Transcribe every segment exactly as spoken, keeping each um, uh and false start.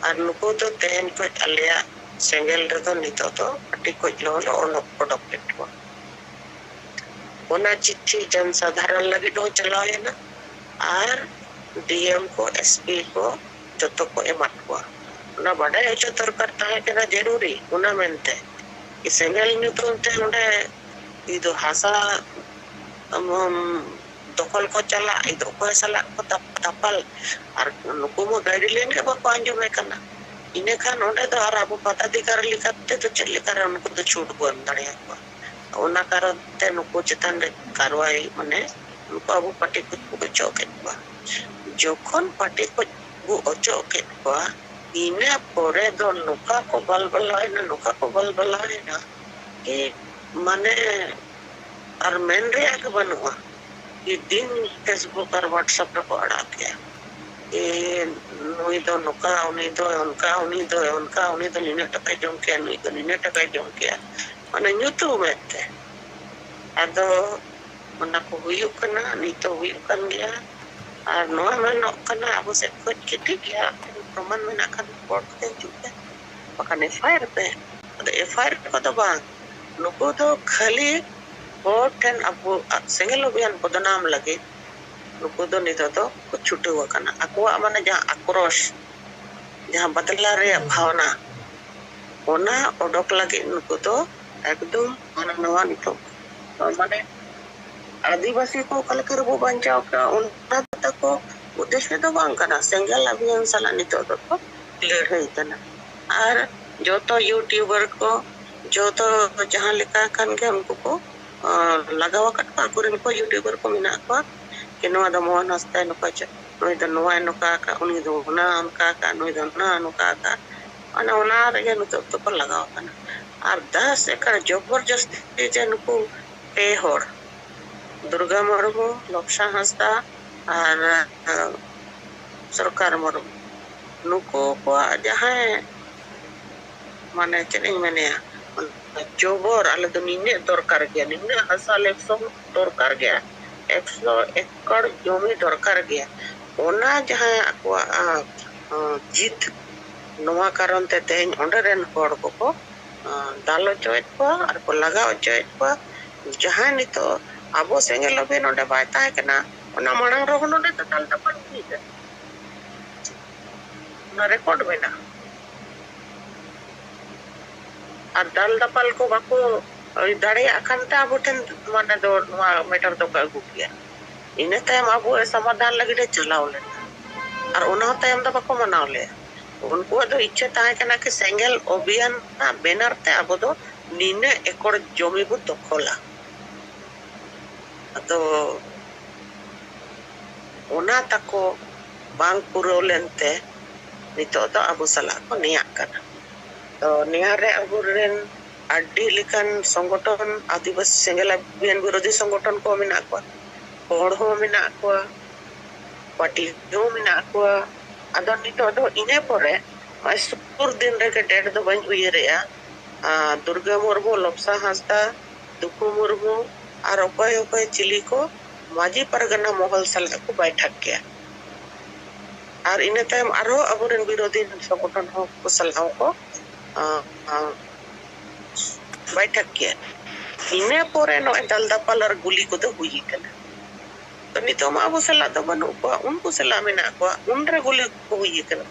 ᱟᱨ ᱱᱩᱠᱩ ᱫᱚ ᱛᱮᱦᱮᱧ ᱠᱷᱚᱡ ᱟᱞᱮᱭᱟᱜ ᱥᱮᱸᱜᱮᱞ ᱨᱮᱫᱚ ᱱᱤᱛᱚᱜ ᱫᱚ ᱯᱟᱹᱴᱤ ᱠᱷᱚᱡ ᱞᱮ ᱚᱰᱚᱠ ᱠᱮᱫ ᱠᱚᱣᱟ᱾ ᱚᱱᱟ ᱪᱤᱴᱷᱤ ᱡᱚᱱ ᱥᱟᱫᱷᱟᱨᱚᱱ ᱞᱟᱹᱜᱤᱫ ᱦᱚᱸ ᱪᱟᱞᱟᱣ ᱮᱱᱟ ᱟᱨ ᱰᱤ ᱮᱢ ᱠᱚ, ᱮᱥ ᱯᱤ ᱠᱚ ᱡᱚᱛᱚ ᱠᱚ ᱮᱢᱟᱫ ᱠᱚᱣᱟ᱾ ᱚᱱᱟ ᱵᱟᱰᱟᱭ ᱦᱚᱪᱚ ᱫᱚᱨᱠᱟᱨ ᱛᱟᱦᱮᱸ ᱠᱟᱱᱟ ᱡᱟᱹᱨᱩᱨᱤ, ᱚᱱᱟ ᱢᱮᱱᱛᱮ ᱠᱤ ᱥᱮᱸᱜᱮᱞ ᱧᱩᱛᱩᱢ ᱛᱮ ᱚᱸᱰᱮ ᱤᱫᱚ ᱦᱟᱥᱟ, ᱩᱢ, ᱫᱚᱠᱷᱚᱞ ᱠᱚ ᱪᱟᱞᱟᱜ, ᱤᱫᱚ ᱚᱠᱚᱭ ᱥᱟᱞᱟᱜ ᱠᱚ ᱛᱟᱯ-, ᱛᱟᱯᱟᱞ, ᱟᱨ ᱱᱩᱠᱩ ᱢᱟ guideline ᱜᱮ ᱵᱟᱠᱚ ᱟᱸᱡᱚᱢᱮ ᱠᱟᱱᱟ᱾ ᱤᱱᱟᱹᱠᱷᱟᱱ ᱚᱸᱰᱮ ᱫᱚ ᱟᱨ ᱟᱵᱚ ᱯᱚᱫᱟᱫᱷᱤᱠᱟᱨᱤ ᱞᱮᱠᱟᱛᱮ ᱫᱚ ᱪᱮᱫ ᱞᱮᱠᱟᱨᱮ ᱩᱱᱠᱩ ᱫᱚ ᱪᱷᱩᱴ ᱵᱚᱱ ᱮᱢ ᱫᱟᱲᱮᱭᱟᱠᱚᱣᱟ? ᱚᱱᱟ ᱠᱟᱨᱚᱱ ᱛᱮ ᱱᱩᱠᱩ ᱪᱮᱛᱟᱱ ᱨᱮ ᱠᱟᱨᱣᱟᱭ, ᱢᱟᱱᱮ ᱱᱩᱠᱩ ᱟᱵᱚ ᱯᱟᱴᱤ ᱠᱷᱚᱡ ᱠᱚ ᱚᱪᱚᱜ ᱠᱮᱫ ᱠᱚᱣᱟ᱾ ᱡᱚᱠᱷᱚᱱ ᱯᱟᱴᱤ ᱠᱷᱚᱡ ᱠᱚ ᱚᱪᱚᱜ ᱠᱮᱫ ᱠᱚᱣᱟ, ᱤᱱᱟᱹ ᱯᱚᱨᱮ ᱫᱚ ᱱᱚᱝᱠᱟ ᱠᱚ ᱵᱟᱞᱵᱟᱞᱟᱣᱮᱱᱟ, ᱱᱚᱝᱠᱟ ᱠᱚ ᱵᱟᱞᱵᱟᱞᱟᱣᱮᱱᱟ ᱠᱤ ᱢᱟᱱᱮ ᱟᱨ ᱢᱮᱱ ᱨᱮᱭᱟᱜ ᱜᱮ ᱵᱟᱹᱱᱩᱜᱼᱟ᱾ ᱠᱤ ᱫᱤᱱ Facebook ᱟᱨ WhatsApp ᱨᱮᱠᱚ ᱟᱲᱟᱜ ᱠᱮᱜᱼᱟ, ᱮ, ᱱᱩᱭ ᱫᱚ ᱱᱚᱝᱠᱟ, ᱩᱱᱤ ᱫᱚ ᱚᱱᱠᱟ, ᱩᱱᱤ ᱫᱚ ᱚᱱᱠᱟ, ᱩᱱᱤ ᱫᱚ ᱱᱤᱱᱟᱹᱜ ᱴᱟᱠᱟᱭ ᱡᱚᱢ ᱠᱮᱜᱼᱟ, ᱱᱩᱭ ᱫᱚ ᱱᱤᱱᱟᱹᱜ ᱴᱟᱠᱟᱭ ᱡᱚᱢ ᱠᱮᱜᱼᱟ, ᱢᱟᱱᱮ ᱧᱩᱛᱩᱢ ᱮᱱᱛᱮ᱾ ᱟᱫᱚ ᱚᱱᱟ ᱠᱚ ᱦᱩᱭᱩᱜ ᱠᱟᱱᱟ, ᱱᱤᱛᱚᱜ ᱦᱩᱭᱩᱜ ᱠᱟᱱ ᱜᱮᱭᱟ᱾ ᱟᱨ ᱱᱚᱣᱟ ᱢᱮᱱᱚᱜ ᱠᱟᱱᱟ ᱟᱵᱚ ᱥᱮᱫ ᱠᱷᱚᱡ ᱜᱮ ᱴᱷᱤᱠ ᱜᱮᱭᱟ, ᱯᱨᱚᱢᱟᱱ ᱢᱮᱱᱟᱜ ᱠᱷᱟᱱ ᱠᱳᱨᱴ ᱛᱮ ᱦᱤᱡᱩᱜ ᱯᱮ, ᱵᱟᱠᱷᱟᱱ ᱮᱯᱷ ᱟᱭ ᱟᱨ ᱯᱮ᱾ ᱟᱫᱚ ᱮᱯᱷ ᱟᱭ ᱟᱨ ᱠᱚᱫᱚ ᱵᱟᱝ, ᱱᱩᱠᱩ ᱫᱚ ᱠᱷᱟᱹᱞᱤ ᱦᱚᱲ ᱴᱷᱮᱱ ᱟᱵᱚ ᱥᱮᱸᱜᱮᱞ ᱚᱵᱷᱤᱭᱟᱱ ᱵᱚᱫᱱᱟᱢ ᱞᱟᱹᱜᱤᱫ ᱱᱩᱠᱩ ᱫᱚ ᱱᱤᱛᱚᱜ ᱫᱚ ᱠᱚ ᱪᱷᱩᱴᱟᱹᱣ ᱟᱠᱟᱱᱟ᱾ ᱟᱠᱚᱣᱟᱜ ᱢᱟᱱᱮ ᱡᱟᱦᱟᱸ ᱟᱠᱨᱳᱥ, ᱡᱟᱦᱟᱸ ᱵᱟᱫᱞᱟ ᱨᱮᱭᱟᱜ ᱵᱷᱟᱣᱱᱟ, ᱚᱱᱟ ᱚᱰᱚᱠ ᱞᱟᱹᱜᱤᱫ ᱱᱩᱠᱩ ᱫᱚ ᱮᱠᱫᱚᱢ ᱦᱟᱱᱟ ᱱᱟᱣᱟ ᱱᱤᱛᱚᱜ, ᱢᱟᱱᱮ ᱟᱹᱫᱤᱵᱟᱹᱥᱤ ᱠᱚ ᱚᱠᱟ ᱞᱮᱠᱟ ᱨᱮᱵᱚ ᱵᱟᱧᱪᱟᱣ ᱠᱚᱣᱟ, ᱚᱱᱟ ᱛᱟᱠᱚ ᱩᱫᱽᱫᱮᱥᱥᱚ ᱫᱚ ᱵᱟᱝ ᱠᱟᱱᱟ᱾ ᱥᱮᱸᱜᱮᱞ ᱚᱵᱷᱤᱭᱟᱱ ᱥᱟᱞᱟᱜ ᱱᱤᱛᱚᱜ ᱫᱚᱠᱚ ᱞᱟᱹᱲᱦᱟᱹᱭ ᱠᱟᱱᱟ᱾ ᱟᱨ ᱡᱚᱛᱚ YouTuber ᱠᱚ, ᱡᱚᱛᱚ ᱡᱟᱦᱟᱸ ᱞᱮᱠᱟ ᱠᱟᱱ ᱜᱮ ᱩᱱᱠᱩ ᱠᱚ, ᱟᱸ, ᱞᱟᱜᱟᱣ ᱟᱠᱟᱫ ᱠᱚᱣᱟ, ᱟᱠᱚᱨᱮᱱ ᱠᱚ YouTuber ᱠᱚ ᱢᱮᱱᱟᱜ ᱠᱚᱣᱟ ᱠᱤ ᱱᱚᱣᱟ ᱫᱚ ᱢᱳᱦᱚᱱ ᱦᱟᱸᱥᱫᱟᱭ ᱱᱚᱝᱠᱟ ᱪᱮ-, ᱱᱩᱭ ᱫᱚ ᱱᱚᱣᱟᱭ ᱱᱚᱝᱠᱟ ᱟᱠᱟᱫ, ᱩᱱᱤ ᱫᱚ ᱚᱱᱟ ᱚᱱᱠᱟ ᱟᱠᱟᱫ, ᱱᱩᱭ ᱫᱚ ᱚᱱᱟ ᱱᱚᱝᱠᱟ ᱟᱠᱟᱫ, ᱢᱟᱱᱮ ᱚᱱᱟ ᱨᱮᱜᱮ ᱱᱤᱛᱚᱜ ᱫᱚᱠᱚ ᱞᱟᱜᱟᱣ ᱟᱠᱟᱱᱟ᱾ ᱟᱨ ᱫᱟᱥ ᱮᱠᱟᱨ ᱡᱚᱵᱚᱨᱡᱚᱥᱛᱤ ᱡᱮ ᱱᱩᱠᱩ ᱯᱮ ᱦᱚᱲ, ᱫᱩᱨᱜᱟ ᱢᱩᱨᱢᱩ, ᱞᱚᱠᱥᱟ ᱦᱟᱸᱥᱫᱟ ᱟᱨ, ᱟᱸ, ᱥᱚᱨᱠᱟᱨ ᱢᱩᱨᱢᱩ, ᱱᱩᱠᱩ ᱠᱚᱣᱟᱜ ᱡᱟᱦᱟᱸᱭ, ᱢᱟᱱᱮ ᱪᱮᱫ ᱤᱧ ᱢᱮᱱᱮᱭᱟ, ᱡᱚᱵᱚᱨ, ᱟᱞᱮ ᱫᱚ ᱱᱤᱱᱟᱹᱜ ᱫᱚᱨᱠᱟᱨ ᱜᱮᱭᱟ, ᱱᱤᱱᱟᱹᱜ ᱦᱟᱥᱟ ᱞᱮ ᱮᱠᱥᱚ ᱫᱚᱨᱠᱟᱨ ᱜᱮᱭᱟ, ᱮᱠᱥᱚ ᱮᱠᱚᱨ ᱡᱚᱢᱤ ᱫᱚᱨᱠᱟᱨ ᱜᱮᱭᱟ, ᱚᱱᱟ ᱡᱟᱦᱟᱸ ᱟᱠᱚᱣᱟᱜ, ᱟᱸ, ᱟᱸ, ᱡᱤᱛ, ᱱᱚᱣᱟ ᱠᱟᱨᱚᱱ ᱛᱮ ᱛᱮᱦᱮᱧ ᱚᱸᱰᱮ ᱨᱮᱱ ᱦᱚᱲ ᱠᱚᱠᱚ, ᱟᱸ, ᱫᱟᱞ ᱦᱚᱪᱚᱭᱮᱫ ᱠᱚᱣᱟ ᱟᱨ ᱠᱚ ᱞᱟᱜᱟ ᱦᱚᱪᱚᱭᱮᱫ ᱠᱚᱣᱟ᱾ ᱡᱟᱦᱟᱸᱭ ᱱᱤᱛᱚᱜ ᱟᱵᱚ ᱥᱮᱸᱜᱮᱞ ᱚᱵᱷᱤᱭᱟᱱ ᱚᱸᱰᱮ ᱵᱟᱭ ᱛᱟᱦᱮᱸ ᱠᱟᱱᱟ, ᱚᱱᱟ ᱢᱟᱲᱟᱝ ᱨᱮᱦᱚᱸ ᱱᱚᱰᱮ ᱫᱚ ᱫᱟᱞ ᱫᱟᱯᱟᱞ ᱦᱩᱭ ᱟᱠᱟᱱᱟ, ᱚᱱᱟ ᱨᱮᱠᱚᱨᱰ ᱢᱮᱱᱟᱜᱼᱟ᱾ ᱟᱨ ᱫᱟᱞ ᱫᱟᱯᱟᱞ ᱠᱚ ᱵᱟᱠᱚ ᱫᱟᱲᱮᱭᱟᱜ ᱠᱷᱟᱱ ᱛᱮ ᱟᱵᱚ ᱴᱷᱮᱱ ᱢᱟᱱᱮ ᱫᱚ ᱱᱚᱣᱟ ᱢᱮᱴᱟᱨ ᱫᱚᱠᱚ ᱟᱹᱜᱩ ᱠᱮᱭᱟ᱾ ᱤᱱᱟᱹ ᱛᱟᱭᱚᱢ ᱟᱵᱚ ᱥᱚᱢᱟᱫᱷᱟᱱ ᱞᱟᱹᱜᱤᱫ ᱮ ᱪᱟᱞᱟᱣ ᱞᱮᱱᱟ, ᱟᱨ ᱚᱱᱟ ᱦᱚᱸ ᱛᱟᱭᱚᱢ ᱫᱚ ᱵᱟᱠᱚ ᱢᱟᱱᱟᱣ ᱞᱮᱭᱟ᱾ ᱩᱱᱠᱩᱣᱟᱜ ᱫᱚ ᱤᱪᱪᱷᱟᱹ ᱛᱟᱦᱮᱸ ᱠᱟᱱᱟ ᱠᱤ ᱥᱮᱸᱜᱮᱞ ᱚᱵᱷᱤᱭᱟᱱ ᱨᱮᱱᱟᱜ ᱵᱮᱱᱟᱨ ᱛᱮ ᱟᱵᱚ ᱫᱚ ᱱᱤᱱᱟᱹᱜ ᱮᱠᱚᱨ ᱡᱚᱢᱤ ᱵᱚ ᱫᱚᱠᱷᱚᱞᱟ᱾ ᱟᱫᱚ ᱚᱱᱟ ᱛᱟᱠᱚ ᱵᱟᱝ ᱯᱩᱨᱟᱹᱣ ᱞᱮᱱᱛᱮ ᱱᱤᱛᱚᱜ ᱫᱚ ᱟᱵᱚ ᱥᱟᱞᱟᱜ ᱠᱚ ᱱᱮᱭᱟᱜ ᱠᱟᱱᱟ᱾ ᱛᱚ ᱱᱮᱭᱟᱜ ᱨᱮ ᱟᱵᱚᱨᱮᱱ ᱟᱹᱰᱤ ᱞᱮᱠᱟᱱ ᱥᱚᱝᱜᱚᱴᱷᱚᱱ, ᱟᱹᱫᱤᱵᱟᱹᱥᱤ ᱥᱮᱸᱜᱮᱞ ᱚᱵᱷᱤᱭᱟᱱ ᱵᱤᱨᱳᱫᱷᱤ ᱥᱚᱝᱜᱚᱴᱷᱚᱱ ᱠᱚ ᱢᱮᱱᱟᱜ ᱠᱚᱣᱟ, ᱦᱚᱲ ᱦᱚᱸ ᱢᱮᱱᱟᱜ ᱠᱚᱣᱟ, ᱯᱟᱹᱴᱤ ᱦᱚᱸ ᱢᱮᱱᱟᱜ ᱠᱚᱣᱟ᱾ ᱟᱫᱚ ᱱᱤᱛᱚᱜ ᱫᱚ ᱤᱱᱟᱹ ᱯᱚᱨᱮ ᱱᱚᱜᱼᱚᱭ ᱥᱩᱨ ᱫᱤᱱ ᱨᱮᱜᱮ, ᱰᱮᱴ ᱫᱚ ᱵᱟᱹᱧ ᱩᱭᱦᱟᱹᱨᱮᱜᱼᱟ, ᱟᱨ ᱫᱩᱨᱜᱟᱹ ᱢᱩᱨᱢᱩ, ᱞᱚᱯᱥᱟ ᱦᱟᱸᱥᱫᱟ, ᱫᱩᱠᱷᱩ ᱢᱩᱨᱢᱩ ᱟᱨ ᱚᱠᱚᱭ ᱚᱠᱚᱭ ᱪᱤᱞᱤ ᱠᱚ ᱢᱟᱹᱡᱷᱤ ᱯᱟᱨᱜᱟᱱᱟ ᱢᱚᱦᱚᱞ ᱥᱟᱞᱟᱜ ᱠᱚ ᱵᱟᱭᱴᱷᱟᱠ ᱠᱮᱜᱼᱟ᱾ ᱟᱨ ᱤᱱᱟᱹ ᱛᱟᱭᱚᱢ ᱟᱨᱦᱚᱸ ᱟᱵᱚᱨᱮᱱ ᱵᱤᱨᱳᱫᱷᱤ ᱥᱚᱝᱜᱚᱴᱷᱚᱱ ᱦᱚᱸ ᱠᱚ ᱥᱟᱞᱟᱜ ᱦᱚᱸᱠᱚ, ᱟᱸ, ᱟᱸ, ᱵᱟᱭᱴᱷᱟᱠ ᱠᱮᱜᱼᱟ᱾ ᱤᱱᱟᱹ ᱯᱚᱨᱮ ᱱᱚᱜᱼᱚᱭ ᱫᱟᱞ ᱫᱟᱯᱟᱞ ᱟᱨ ᱜᱩᱞᱤ ᱠᱚᱫᱚ ᱦᱩᱭ ᱟᱠᱟᱱᱟ᱾ ᱛᱚ ᱱᱤᱛᱚᱜ ᱢᱟ ᱟᱵᱚ ᱥᱟᱞᱟᱜ ᱫᱚ ᱵᱟᱹᱱᱩᱜ ᱠᱚᱣᱟ, ᱩᱱᱠᱩ ᱥᱟᱞᱟᱜ ᱢᱮᱱᱟᱜ ᱠᱚᱣᱟ, ᱩᱱᱨᱮ ᱜᱩᱞᱤ ᱠᱚ ᱦᱩᱭ ᱟᱠᱟᱱᱟ᱾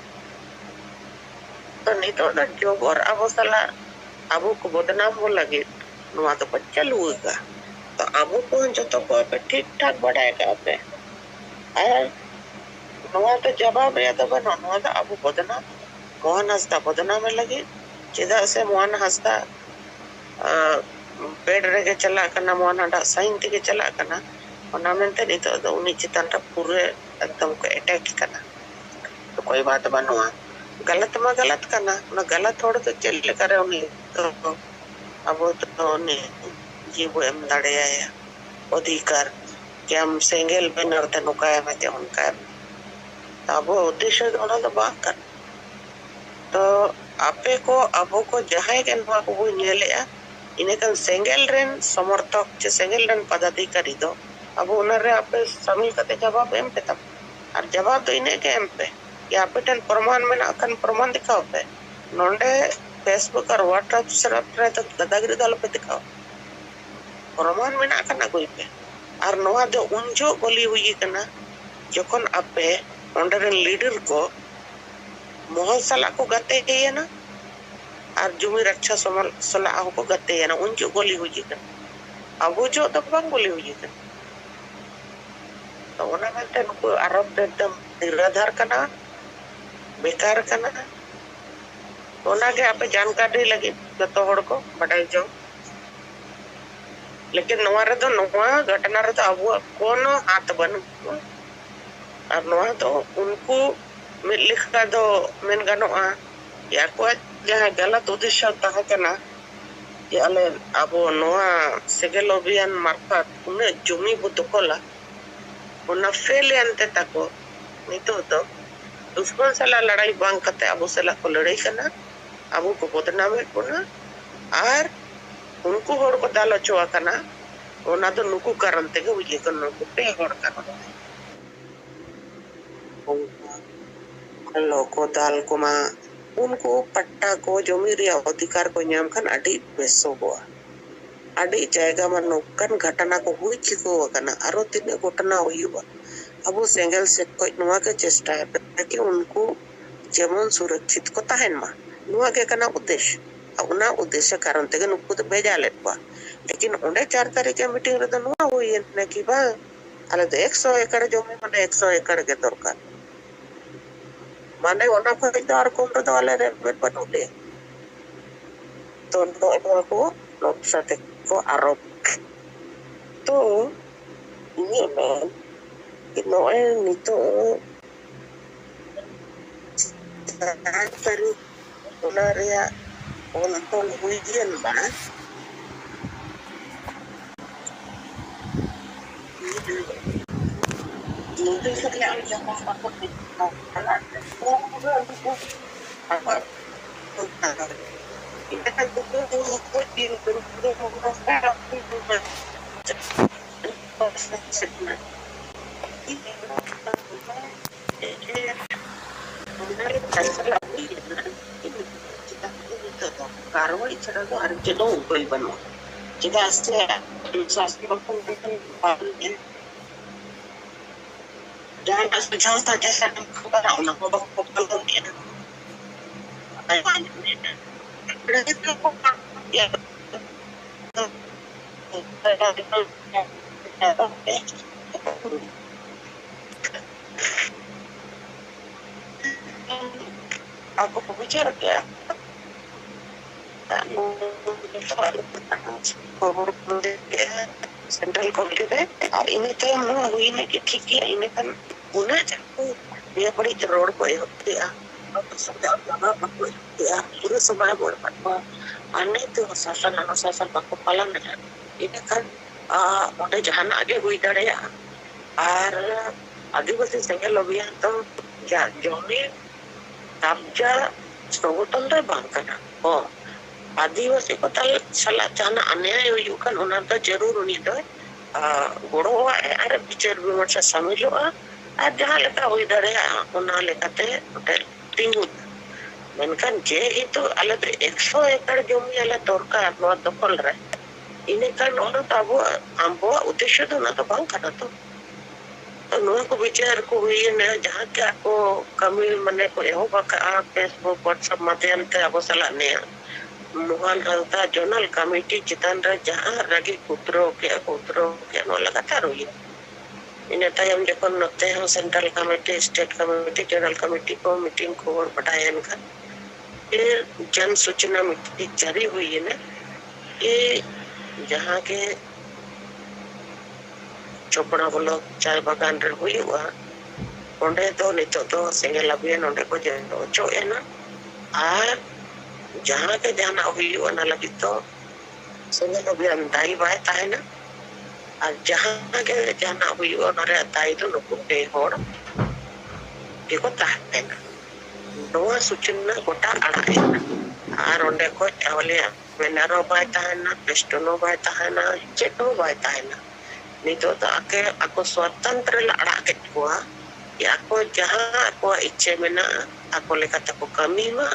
ᱛᱚ ᱱᱤᱛᱚᱜ ᱫᱚ ᱡᱚᱵᱚᱨ ᱟᱵᱚ ᱥᱟᱞᱟᱜ ᱟᱵᱚ ᱠᱚ ᱵᱚᱫᱱᱟᱢ ᱵᱚ ᱞᱟᱹᱜᱤᱫ ᱱᱚᱣᱟ ᱫᱚᱠᱚ ᱪᱟᱹᱞᱩ ᱟᱠᱟᱫᱼᱟ᱾ ᱛᱚ ᱟᱵᱚ ᱠᱚᱦᱚᱸ ᱡᱚᱛᱚ ᱠᱚ ᱟᱯᱮ ᱴᱷᱤᱠ ᱴᱷᱟᱠ ᱵᱟᱰᱟᱭ ᱠᱟᱜᱼᱟ ᱯᱮ᱾ ᱟᱨ ᱱᱚᱣᱟ ᱫᱚ ᱡᱟᱵᱟᱵ ᱨᱮᱭᱟᱜ ᱫᱚ ᱵᱟᱹᱱᱩᱜᱼᱟ, ᱱᱚᱣᱟ ᱫᱚ ᱟᱵᱚ ᱵᱚᱫᱱᱟᱢ, ᱢᱳᱦᱚᱱ ᱦᱟᱸᱥᱫᱟ ᱵᱚᱫᱱᱟᱢᱮ ᱞᱟᱹᱜᱤᱫ᱾ ᱪᱮᱫᱟᱜ ᱥᱮ ᱢᱳᱦᱚᱱ ᱦᱟᱸᱥᱫᱟ, ᱟᱸ, ᱵᱮᱰ ᱨᱮᱜᱮ ᱪᱟᱞᱟᱜ ᱠᱟᱱᱟ, ᱢᱳᱦᱚᱱ ᱦᱟᱸᱥᱫᱟ ᱥᱟᱭᱤᱱ ᱛᱮᱜᱮ ᱪᱟᱞᱟᱜ ᱠᱟᱱᱟ, ᱚᱱᱟ ᱢᱮᱱᱛᱮ ᱱᱤᱛᱚᱜ ᱫᱚ ᱩᱱᱤ ᱪᱮᱛᱟᱱ ᱨᱮ ᱯᱩᱨᱟᱹ ᱮᱠᱫᱚᱢ ᱠᱚ ᱮᱴᱮᱠ ᱠᱟᱱᱟ᱾ ᱛᱚ ᱠᱳᱭ ᱵᱟᱛ ᱵᱟᱹᱱᱩᱜᱼᱟ, ᱜᱟᱞᱟᱛ ᱢᱟ ᱜᱟᱞᱟᱛ ᱠᱟᱱᱟ, ᱚᱱᱟ ᱜᱟᱞᱟᱛ ᱦᱚᱲ ᱫᱚ ᱪᱮᱫ ᱞᱮᱠᱟᱨᱮ ᱩᱱᱤ ᱫᱚ ᱟᱵᱚ ᱫᱚ ᱩᱱᱤ ᱡᱤᱣᱤ ᱵᱚ ᱮᱢ ᱫᱟᱲᱮᱭᱟᱭᱟ ᱚᱫᱷᱤᱠᱟᱨ, ᱡᱮ ᱟᱢ ᱥᱮᱸᱜᱮᱞ ᱵᱮᱱᱟᱨ ᱛᱮ ᱱᱚᱝᱠᱟᱭ ᱢᱮ ᱪᱮ ᱚᱱᱠᱟᱭ ᱢᱮ᱾ ᱟᱵᱚ ᱩᱫᱽᱫᱮᱥᱥᱚ ᱫᱚ ᱚᱱᱟ ᱫᱚ ᱵᱟᱝ ᱠᱟᱱᱟ᱾ ᱛᱚ ᱟᱯᱮ ᱠᱚ, ᱟᱵᱚ ᱠᱚ ᱡᱟᱦᱟᱸᱭ ᱜᱮ ᱱᱚᱣᱟ ᱠᱚᱵᱚᱱ ᱧᱮᱞᱮᱜᱼᱟ, ᱤᱱᱟᱹᱠᱷᱟᱱ ᱥᱮᱸᱜᱮᱞ ᱨᱮᱱ ᱥᱚᱢᱚᱨᱛᱷᱚᱠ ᱪᱮ ᱥᱮᱸᱜᱮᱞ ᱨᱮᱱ ᱯᱚᱫᱟᱫᱷᱤᱠᱟᱨᱤ ᱫᱚ ᱟᱵᱚ ᱚᱱᱟᱨᱮ ᱟᱯᱮ ᱥᱟᱢᱤᱞ ᱠᱟᱛᱮ ᱡᱟᱵᱟᱵ ᱮᱢ ᱯᱮ ᱛᱟᱵᱚᱱ᱾ ᱟᱨ ᱡᱟᱵᱟᱵ ᱫᱚ ᱤᱱᱟᱹᱜ ᱜᱮ ᱮᱢ ᱯᱮ᱾ ᱟᱯᱮ ᱴᱷᱮᱱ ᱯᱨᱚᱢᱟᱱ ᱢᱮᱱᱟᱜ ᱠᱷᱟᱱ ᱯᱨᱚᱢᱟᱱ ᱫᱮᱠᱷᱟᱣ ᱯᱮ᱾ ᱱᱚᱰᱮ Facebook ᱟᱨ WhatsApp ᱨᱮᱫᱚ ᱫᱟᱫᱟᱜᱤᱨᱤ ᱫᱚ ᱟᱞᱚᱯᱮ ᱫᱮᱠᱷᱟᱣᱟ᱾ ᱯᱨᱚᱢᱟᱱ ᱢᱮᱱᱟᱜ ᱠᱷᱟᱱ ᱟᱹᱜᱩᱭ ᱯᱮ᱾ ᱟᱨ ᱱᱚᱣᱟ ᱫᱚ ᱩᱱ ᱡᱚᱦᱚᱜ ᱜᱚᱞᱤ ᱦᱩᱭ ᱠᱟᱱᱟ, ᱡᱚᱠᱷᱚᱱ ᱟᱯᱮ ᱚᱸᱰᱮ ᱨᱮᱱ ᱞᱤᱰᱟᱨ ᱠᱚ ᱢᱚᱦᱚᱞ ᱥᱟᱞᱟᱜ ᱠᱚ ᱜᱟᱛᱮᱭᱮᱱᱟ ᱟᱨ ᱡᱩᱢᱤ ᱨᱟᱠᱪᱷᱟ ᱥᱚᱢᱟᱞ ᱥᱟᱞᱟᱜ ᱦᱚᱸᱠᱚ ᱜᱟᱛᱮᱭᱮᱱᱟ᱾ ᱩᱱ ᱡᱚᱦᱚᱜ ᱜᱚᱞᱤ ᱦᱩᱭ ᱠᱟᱱᱟ, ᱟᱵᱚ ᱡᱚᱦᱚᱜ ᱫᱚ ᱵᱟᱝ ᱜᱚᱞᱤ ᱦᱩᱭ ᱠᱟᱱᱟ᱾ ᱛᱚ ᱚᱱᱟ ᱢᱮᱱᱛᱮ ᱱᱩᱠᱩ ᱟᱨᱚᱵ ᱫᱚ ᱮᱠᱫᱚᱢ ᱱᱤᱨᱟᱫᱷᱟᱨ ᱠᱟᱱᱟ, ᱵᱮᱠᱟᱨ ᱠᱟᱱᱟ᱾ ᱚᱱᱟᱜᱮ ᱟᱯᱮ ᱡᱟᱱᱠᱟᱨᱤ ᱞᱟᱹᱜᱤᱫ ᱡᱚᱛᱚ ᱦᱚᱲ ᱠᱚ ᱵᱟᱰᱟᱭ ᱡᱚᱝ᱾ ᱞᱮᱠᱤᱱ ᱱᱚᱣᱟ ᱨᱮᱫᱚ, ᱱᱚᱣᱟ ᱜᱷᱚᱴᱚᱱᱟ ᱨᱮᱫᱚ ᱟᱵᱚᱣᱟᱜ ᱠᱳᱱᱳ ᱦᱟᱛ ᱵᱟᱹᱱᱩᱜᱼᱟ᱾ ᱟᱨ ᱱᱚᱣᱟ ᱫᱚ ᱩᱱᱠᱩ ᱢᱤᱫ ᱞᱮᱠᱟ ᱫᱚ ᱢᱮᱱ ᱜᱟᱱᱚᱜᱼᱟ ᱡᱮ ᱟᱠᱚᱣᱟᱜ ᱡᱟᱦᱟᱸ ᱜᱟᱞᱟᱛ ᱩᱫᱽᱫᱮᱥᱥᱚ ᱛᱟᱦᱮᱸ ᱠᱟᱱᱟ ᱡᱮ ᱟᱞᱮ, ᱟᱵᱚ ᱱᱚᱣᱟ ᱥᱮᱸᱜᱮᱞ ᱚᱵᱷᱤᱭᱟᱱ ᱢᱟᱨᱯᱷᱟᱛ ᱩᱱᱟᱹᱜ ᱡᱚᱢᱤ ᱵᱚ ᱫᱚᱠᱷᱚᱞᱟ, ᱚᱱᱟ ᱯᱷᱮᱞ ᱮᱱᱛᱮ ᱛᱟᱠᱚ ᱱᱤᱛᱚᱜ ᱫᱚ ᱫᱩᱥᱢᱚᱱ ᱥᱟᱞᱟᱜ ᱞᱟᱲᱟᱭ ᱵᱟᱝ ᱠᱟᱛᱮ ᱟᱵᱚ ᱥᱟᱞᱟᱜ ᱠᱚ ᱞᱟᱹᱲᱦᱟᱹᱭ ᱠᱟᱱᱟ, ᱟᱵᱚ ᱠᱚ ᱵᱚᱫᱱᱟᱢᱮᱫ ᱵᱚᱱᱟ᱾ ᱟᱨ ᱩᱱᱠᱩ ᱦᱚᱲ ᱠᱚ ᱫᱟᱞ ᱦᱚᱪᱚ ᱟᱠᱟᱱᱟ, ᱚᱱᱟ ᱫᱚ ᱱᱩᱠᱩ ᱠᱟᱨᱚᱱ ᱛᱮᱜᱮ ᱦᱩᱭ ᱟᱠᱟᱱᱟ, ᱱᱩᱠᱩ ᱯᱮ ᱦᱚᱲ ᱠᱟᱨᱚᱱ ᱛᱮ᱾ ᱞᱚᱠᱚ ᱫᱟᱞ ᱠᱚᱢᱟ, ᱩᱱᱠᱩ ᱯᱟᱴᱴᱟ ᱠᱚ, ᱡᱚᱢᱤ ᱨᱮᱭᱟᱜ ᱚᱫᱷᱤᱠᱟᱨ ᱠᱚ ᱧᱟᱢ ᱠᱷᱟᱱ ᱟᱹᱰᱤ ᱵᱮᱥᱚᱜᱚᱜᱼᱟ᱾ ᱟᱹᱰᱤ ᱡᱟᱭᱜᱟ ᱢᱟ ᱱᱚᱝᱠᱟᱱ ᱜᱷᱚᱴᱚᱱᱟ ᱠᱚ ᱦᱩᱭ ᱪᱤᱠᱟᱹᱣ ᱟᱠᱟᱱᱟ, ᱟᱨᱚ ᱛᱤᱱᱟᱹᱜ ᱜᱷᱚᱴᱚᱱᱟ ᱦᱩᱭᱩᱜᱼᱟ᱾ ᱟᱵᱚ ᱥᱮᱸᱜᱮᱞ ᱥᱮᱫ ᱠᱷᱚᱱ ᱱᱚᱣᱟ ᱜᱮ ᱪᱮᱥᱴᱟᱭ ᱯᱮ ᱠᱤ ᱩᱱᱠᱩ ᱡᱮᱢᱚᱱ ᱥᱩᱨᱚᱠᱪᱷᱤᱛ ᱠᱚ ᱛᱟᱦᱮᱱ ᱢᱟ, ᱱᱚᱣᱟ ᱜᱮ ᱠᱟᱱᱟ ᱩᱫᱽᱫᱮᱥ᱾ ᱚᱱᱟ ᱩᱫᱽᱫᱮᱥ ᱠᱟᱨᱚᱱ ᱛᱮᱜᱮ ᱱᱩᱠᱩ ᱫᱚ ᱵᱷᱮᱡᱟ ᱞᱮᱫ ᱠᱚᱣᱟ᱾ ᱞᱮᱠᱤᱱ ᱚᱸᱰᱮ ᱪᱟᱨ ᱛᱟᱹᱨᱤᱠᱷ ᱨᱮ ᱢᱤᱴᱤᱝ ᱨᱮᱫᱚ ᱱᱚᱣᱟ ᱦᱩᱭᱮᱱᱟ ᱠᱤ ᱵᱟᱝ, ᱟᱞᱮ ᱫᱚ ᱮᱠᱥᱚ ᱮᱠᱚᱨ ᱡᱚᱢᱤ, ᱢᱟᱱᱮ ᱮᱠᱥᱚ ᱮᱠᱚᱨ ᱜᱮ ᱫᱚᱨᱠᱟᱨ, ᱢᱟᱱᱮ ᱚᱱᱟ ᱠᱷᱚᱱ ᱫᱚ ᱟᱨ ᱠᱚᱢ ᱨᱮᱫᱚ ᱟᱞᱮ ᱨᱮᱱ ᱵᱟᱹᱱᱩᱜ ᱞᱮᱭᱟ᱾ ᱛᱚ ᱱᱚᱜᱼᱚ ᱱᱚᱣᱟ ᱠᱚ ᱱᱚᱠᱥᱟ ᱛᱮᱠᱚ ᱟᱨᱚᱵ᱾ ᱛᱚ ᱤᱧᱟᱹᱜ ᱢᱮᱱ ᱠᱤ ᱱᱚᱜᱼᱚᱭ ᱱᱤᱛᱚᱜ ᱪᱟᱨ ᱛᱟᱹᱨᱤᱠᱷ ᱚᱱᱟ ᱨᱮᱭᱟᱜ ᱚᱞ ᱛᱚᱞ ᱦᱩᱭᱮᱱ ᱢᱟ᱾ ᱚᱱᱟ ᱨᱮ ᱯᱷᱟᱭᱥᱟᱞᱟ ᱦᱩᱭ ᱞᱮᱱᱟ᱾ ᱪᱮᱫᱟᱜ ᱱᱤᱛᱚᱜ ᱫᱚ ᱠᱟᱨᱣᱟᱭ ᱪᱷᱟᱲᱟ ᱫᱚ ᱟᱨ ᱪᱮᱫ ᱦᱚᱸ ᱩᱯᱟᱹᱭ ᱵᱟᱹᱱᱩᱜᱼᱟ᱾ ᱪᱮᱫᱟᱜ ᱥᱮ ᱥᱟᱥᱛᱷᱚ ᱵᱟᱠᱚ ᱢᱮᱱᱠᱷᱟᱱ ᱯᱟᱞᱚᱱ ᱮᱫ ᱡᱟᱦᱟᱸᱴᱟᱜ ᱥᱩᱡᱷᱟᱣ ᱥᱟᱡᱮᱥᱚᱱ ᱮᱢ ᱠᱟᱱᱟ, ᱚᱱᱟ ᱦᱚᱸ ᱵᱟᱠᱚ ᱯᱟᱞᱚᱱ ᱮᱫᱟ᱾ ᱟᱠᱚ ᱠᱚ ᱵᱩᱡᱷᱟᱹᱣ ᱠᱮᱜᱼᱟ᱾ ᱥᱮᱱᱴᱨᱟᱞ ᱠᱚᱢᱤᱴᱤ ᱨᱮ, ᱟᱨ ᱤᱱᱟᱹ ᱛᱟᱭᱚᱢ ᱱᱚᱣᱟ ᱦᱩᱭᱱᱟ ᱠᱤ ᱴᱷᱤᱠ ᱜᱮᱭᱟ, ᱤᱱᱟᱹ ᱠᱷᱟᱱ ᱩᱱᱟᱹᱜ ᱡᱟᱹᱥᱛᱤ ᱵᱮᱵᱟᱹᱲᱤᱡ ᱨᱚᱲ ᱠᱚ ᱮᱦᱚᱵ ᱠᱮᱜᱼᱟ᱾ ᱯᱩᱨᱟᱹ ᱥᱚᱢᱚᱭ ᱵᱚ ᱮᱢᱟᱜ ᱠᱚᱣᱟ, ᱟᱨ ᱱᱤᱛ ᱦᱚᱸ ᱥᱟᱥᱚᱱ ᱚᱱᱩᱥᱟᱥᱚᱱ ᱵᱟᱠᱚ ᱯᱟᱞᱚᱱ ᱮᱫᱟ, ᱤᱱᱟᱹ ᱠᱷᱟᱱ ᱚᱸᱰᱮ ᱡᱟᱦᱟᱱᱟᱜ ᱜᱮ ᱦᱩᱭ ᱫᱟᱲᱮᱭᱟᱜᱼᱟ᱾ ᱟᱨ ᱟᱹᱫᱤᱵᱟᱹᱥᱤ ᱥᱮᱸᱜᱮᱞ ᱚᱵᱷᱤᱭᱟᱱ ᱫᱚ ᱡᱚᱢᱤ ᱠᱟᱵᱽᱡᱟ ᱥᱚᱝᱜᱚᱴᱷᱚᱱ ᱫᱚ ᱵᱟᱝ ᱠᱟᱱᱟ᱾ ᱦᱚᱸ, ᱟᱹᱫᱤᱵᱟᱹᱥᱤ ᱠᱚ ᱛᱟᱞ-, ᱥᱟᱞᱟᱜ ᱡᱟᱦᱟᱱᱟᱜ ᱚᱱᱱᱭᱟᱭ ᱦᱩᱭᱩᱜ ᱠᱷᱟᱱ, ᱚᱱᱟ ᱫᱚ ᱡᱟᱹᱨᱩᱲ ᱩᱱᱤ ᱫᱚᱭ, ᱟ, ᱜᱚᱲᱚᱣᱟᱜ ᱟᱨ ᱵᱤᱪᱟᱹᱨ ᱵᱤᱢᱚᱨᱥᱟ ᱥᱟᱹᱢᱤᱞᱚᱜᱼᱟ᱾ ᱟᱨ ᱡᱟᱦᱟᱸ ᱞᱮᱠᱟ ᱦᱩᱭ ᱫᱟᱲᱮᱭᱟᱜᱼᱟ, ᱚᱱᱟ ᱞᱮᱠᱟᱛᱮ ᱚᱸᱰᱮ ᱛᱤᱸᱜᱩᱱᱟ᱾ ᱢᱮᱱᱠᱷᱟᱱ ᱡᱮᱦᱮᱛᱩ ᱟᱞᱮ ᱫᱚ ᱮᱠᱥᱚ ᱮᱠᱚᱨ ᱡᱚᱢᱤ ᱟᱞᱮ ᱫᱚᱨᱠᱟᱨ ᱱᱚᱣᱟ ᱫᱚᱠᱷᱚᱞ ᱨᱮ, ᱤᱱᱟᱹᱠᱷᱟᱱ ᱚᱱᱟ ᱫᱚ ᱟᱵᱚᱣᱟᱜ, ᱟᱵᱚᱣᱟᱜ ᱩᱫᱽᱫᱮᱥᱥᱚ ᱫᱚ ᱚᱱᱟ ᱫᱚ ᱵᱟᱝ ᱠᱟᱱᱟ ᱛᱚ᱾ ᱛᱚ ᱱᱚᱣᱟ ᱠᱚ ᱵᱤᱪᱟᱹᱨ ᱠᱚ ᱦᱩᱭᱮᱱᱟ, ᱡᱟᱦᱟᱸ ᱜᱮ ᱟᱠᱚ ᱠᱟᱹᱢᱤ ᱢᱟᱱᱮ ᱠᱚ ᱮᱦᱚᱵ ᱟᱠᱟᱫᱼᱟ, Facebook, WhatsApp ᱢᱟᱫᱷᱭᱚᱢ ᱛᱮ ᱟᱵᱚ ᱥᱟᱞᱟᱜ ᱱᱤᱭᱟᱹ ᱢᱳᱦᱚᱱ ᱦᱟᱸᱥᱫᱟ ᱡᱚᱱᱟᱞ ᱠᱚᱢᱤᱴᱤ ᱪᱮᱛᱟᱱ ᱨᱮ ᱡᱟᱦᱟᱸ ᱨᱟᱹᱜᱤ ᱠᱚ ᱩᱛᱨᱟᱹᱣ ᱠᱮᱫᱼᱟ ᱠᱚ, ᱩᱛᱨᱟᱹᱣ ᱠᱮᱫᱼᱟ, ᱱᱚᱣᱟ ᱞᱟᱜᱟᱛᱟᱨ ᱦᱩᱭᱮᱱᱟ᱾ ᱤᱱᱟᱹ ᱛᱟᱭᱚᱢ ᱡᱚᱠᱷᱚᱱ ᱱᱚᱛᱮ ᱦᱚᱸ central committee, state committee, zonal committee ᱠᱚ ᱢᱤᱴᱤᱝ ᱠᱷᱚᱵᱚᱨ ᱵᱟᱰᱟᱭᱮᱱ ᱠᱷᱟᱱ, ᱯᱷᱤᱨ ᱡᱚᱱ ᱥᱩᱪᱚᱱᱟ ᱢᱤᱴᱤᱝ ᱡᱟᱹᱨᱤ ᱦᱩᱭᱮᱱᱟ ᱠᱤ ᱡᱟᱦᱟᱸ ᱜᱮ ᱪᱳᱯᱲᱟ ᱵᱞᱚᱠ ᱪᱟᱭ ᱵᱟᱜᱟᱱ ᱨᱮ ᱦᱩᱭᱩᱜᱼᱟ, ᱚᱸᱰᱮ ᱫᱚ ᱱᱤᱛᱚᱜ ᱫᱚ ᱥᱮᱸᱜᱮᱞ ᱟᱵᱤᱭᱟᱱ ᱚᱸᱰᱮ ᱠᱚ ᱡᱮᱨᱮᱫ ᱚᱪᱚ ᱮᱱᱟ᱾ ᱟᱨ ᱡᱟᱦᱟᱸ ᱜᱮ ᱡᱟᱦᱟᱱᱟᱜ ᱦᱩᱭᱩᱜᱼᱟ, ᱚᱱᱟ ᱞᱟᱹᱜᱤᱫ ᱫᱚ ᱥᱮᱸᱜᱮᱞ ᱟᱵᱤᱭᱟᱱ ᱫᱟᱭᱤ ᱵᱟᱭ ᱛᱟᱦᱮᱱᱟ᱾ ᱟᱨ ᱡᱟᱦᱟᱸ ᱜᱮ ᱡᱟᱦᱟᱱᱟᱜ ᱦᱩᱭᱩᱜᱼᱟ, ᱚᱱᱟ ᱨᱮᱭᱟᱜ ᱫᱟᱭᱤ ᱫᱚ ᱱᱩᱠᱩ ᱯᱮ ᱦᱚᱲ ᱜᱮᱠᱚ ᱛᱟᱦᱮᱱᱟ᱾ ᱱᱚᱣᱟ ᱥᱩᱪᱚᱱᱟ ᱜᱚᱴᱟ ᱟᱲᱟᱜ ᱮᱱᱟ᱾ ᱟᱨ ᱚᱸᱰᱮ ᱠᱷᱚᱡ ᱪᱟᱣᱞᱮᱭᱟᱜ ᱵᱮᱱᱟᱨ ᱦᱚᱸ ᱵᱟᱭ ᱛᱟᱦᱮᱱᱟ, ᱯᱮᱥᱴᱚᱱ ᱦᱚᱸ ᱵᱟᱭ ᱛᱟᱦᱮᱱᱟ, ᱪᱮᱫ ᱦᱚᱸ ᱵᱟᱭ ᱛᱟᱦᱮᱱᱟ᱾ ᱱᱤᱛᱚᱜ ᱫᱚ ᱟᱠᱮ, ᱟᱠᱚ ᱥᱚᱛᱚᱱᱛᱨᱚ ᱞᱮ ᱟᱲᱟᱜ ᱠᱮᱫ ᱠᱚᱣᱟ᱾ ᱟᱠᱚ ᱡᱟᱦᱟᱸ ᱟᱠᱚᱣᱟᱜ ᱤᱪᱪᱷᱟᱹ ᱢᱮᱱᱟᱜᱼᱟ, ᱟᱠᱚ ᱞᱮᱠᱟ ᱛᱮᱠᱚ ᱠᱟᱹᱢᱤ ᱢᱟ᱾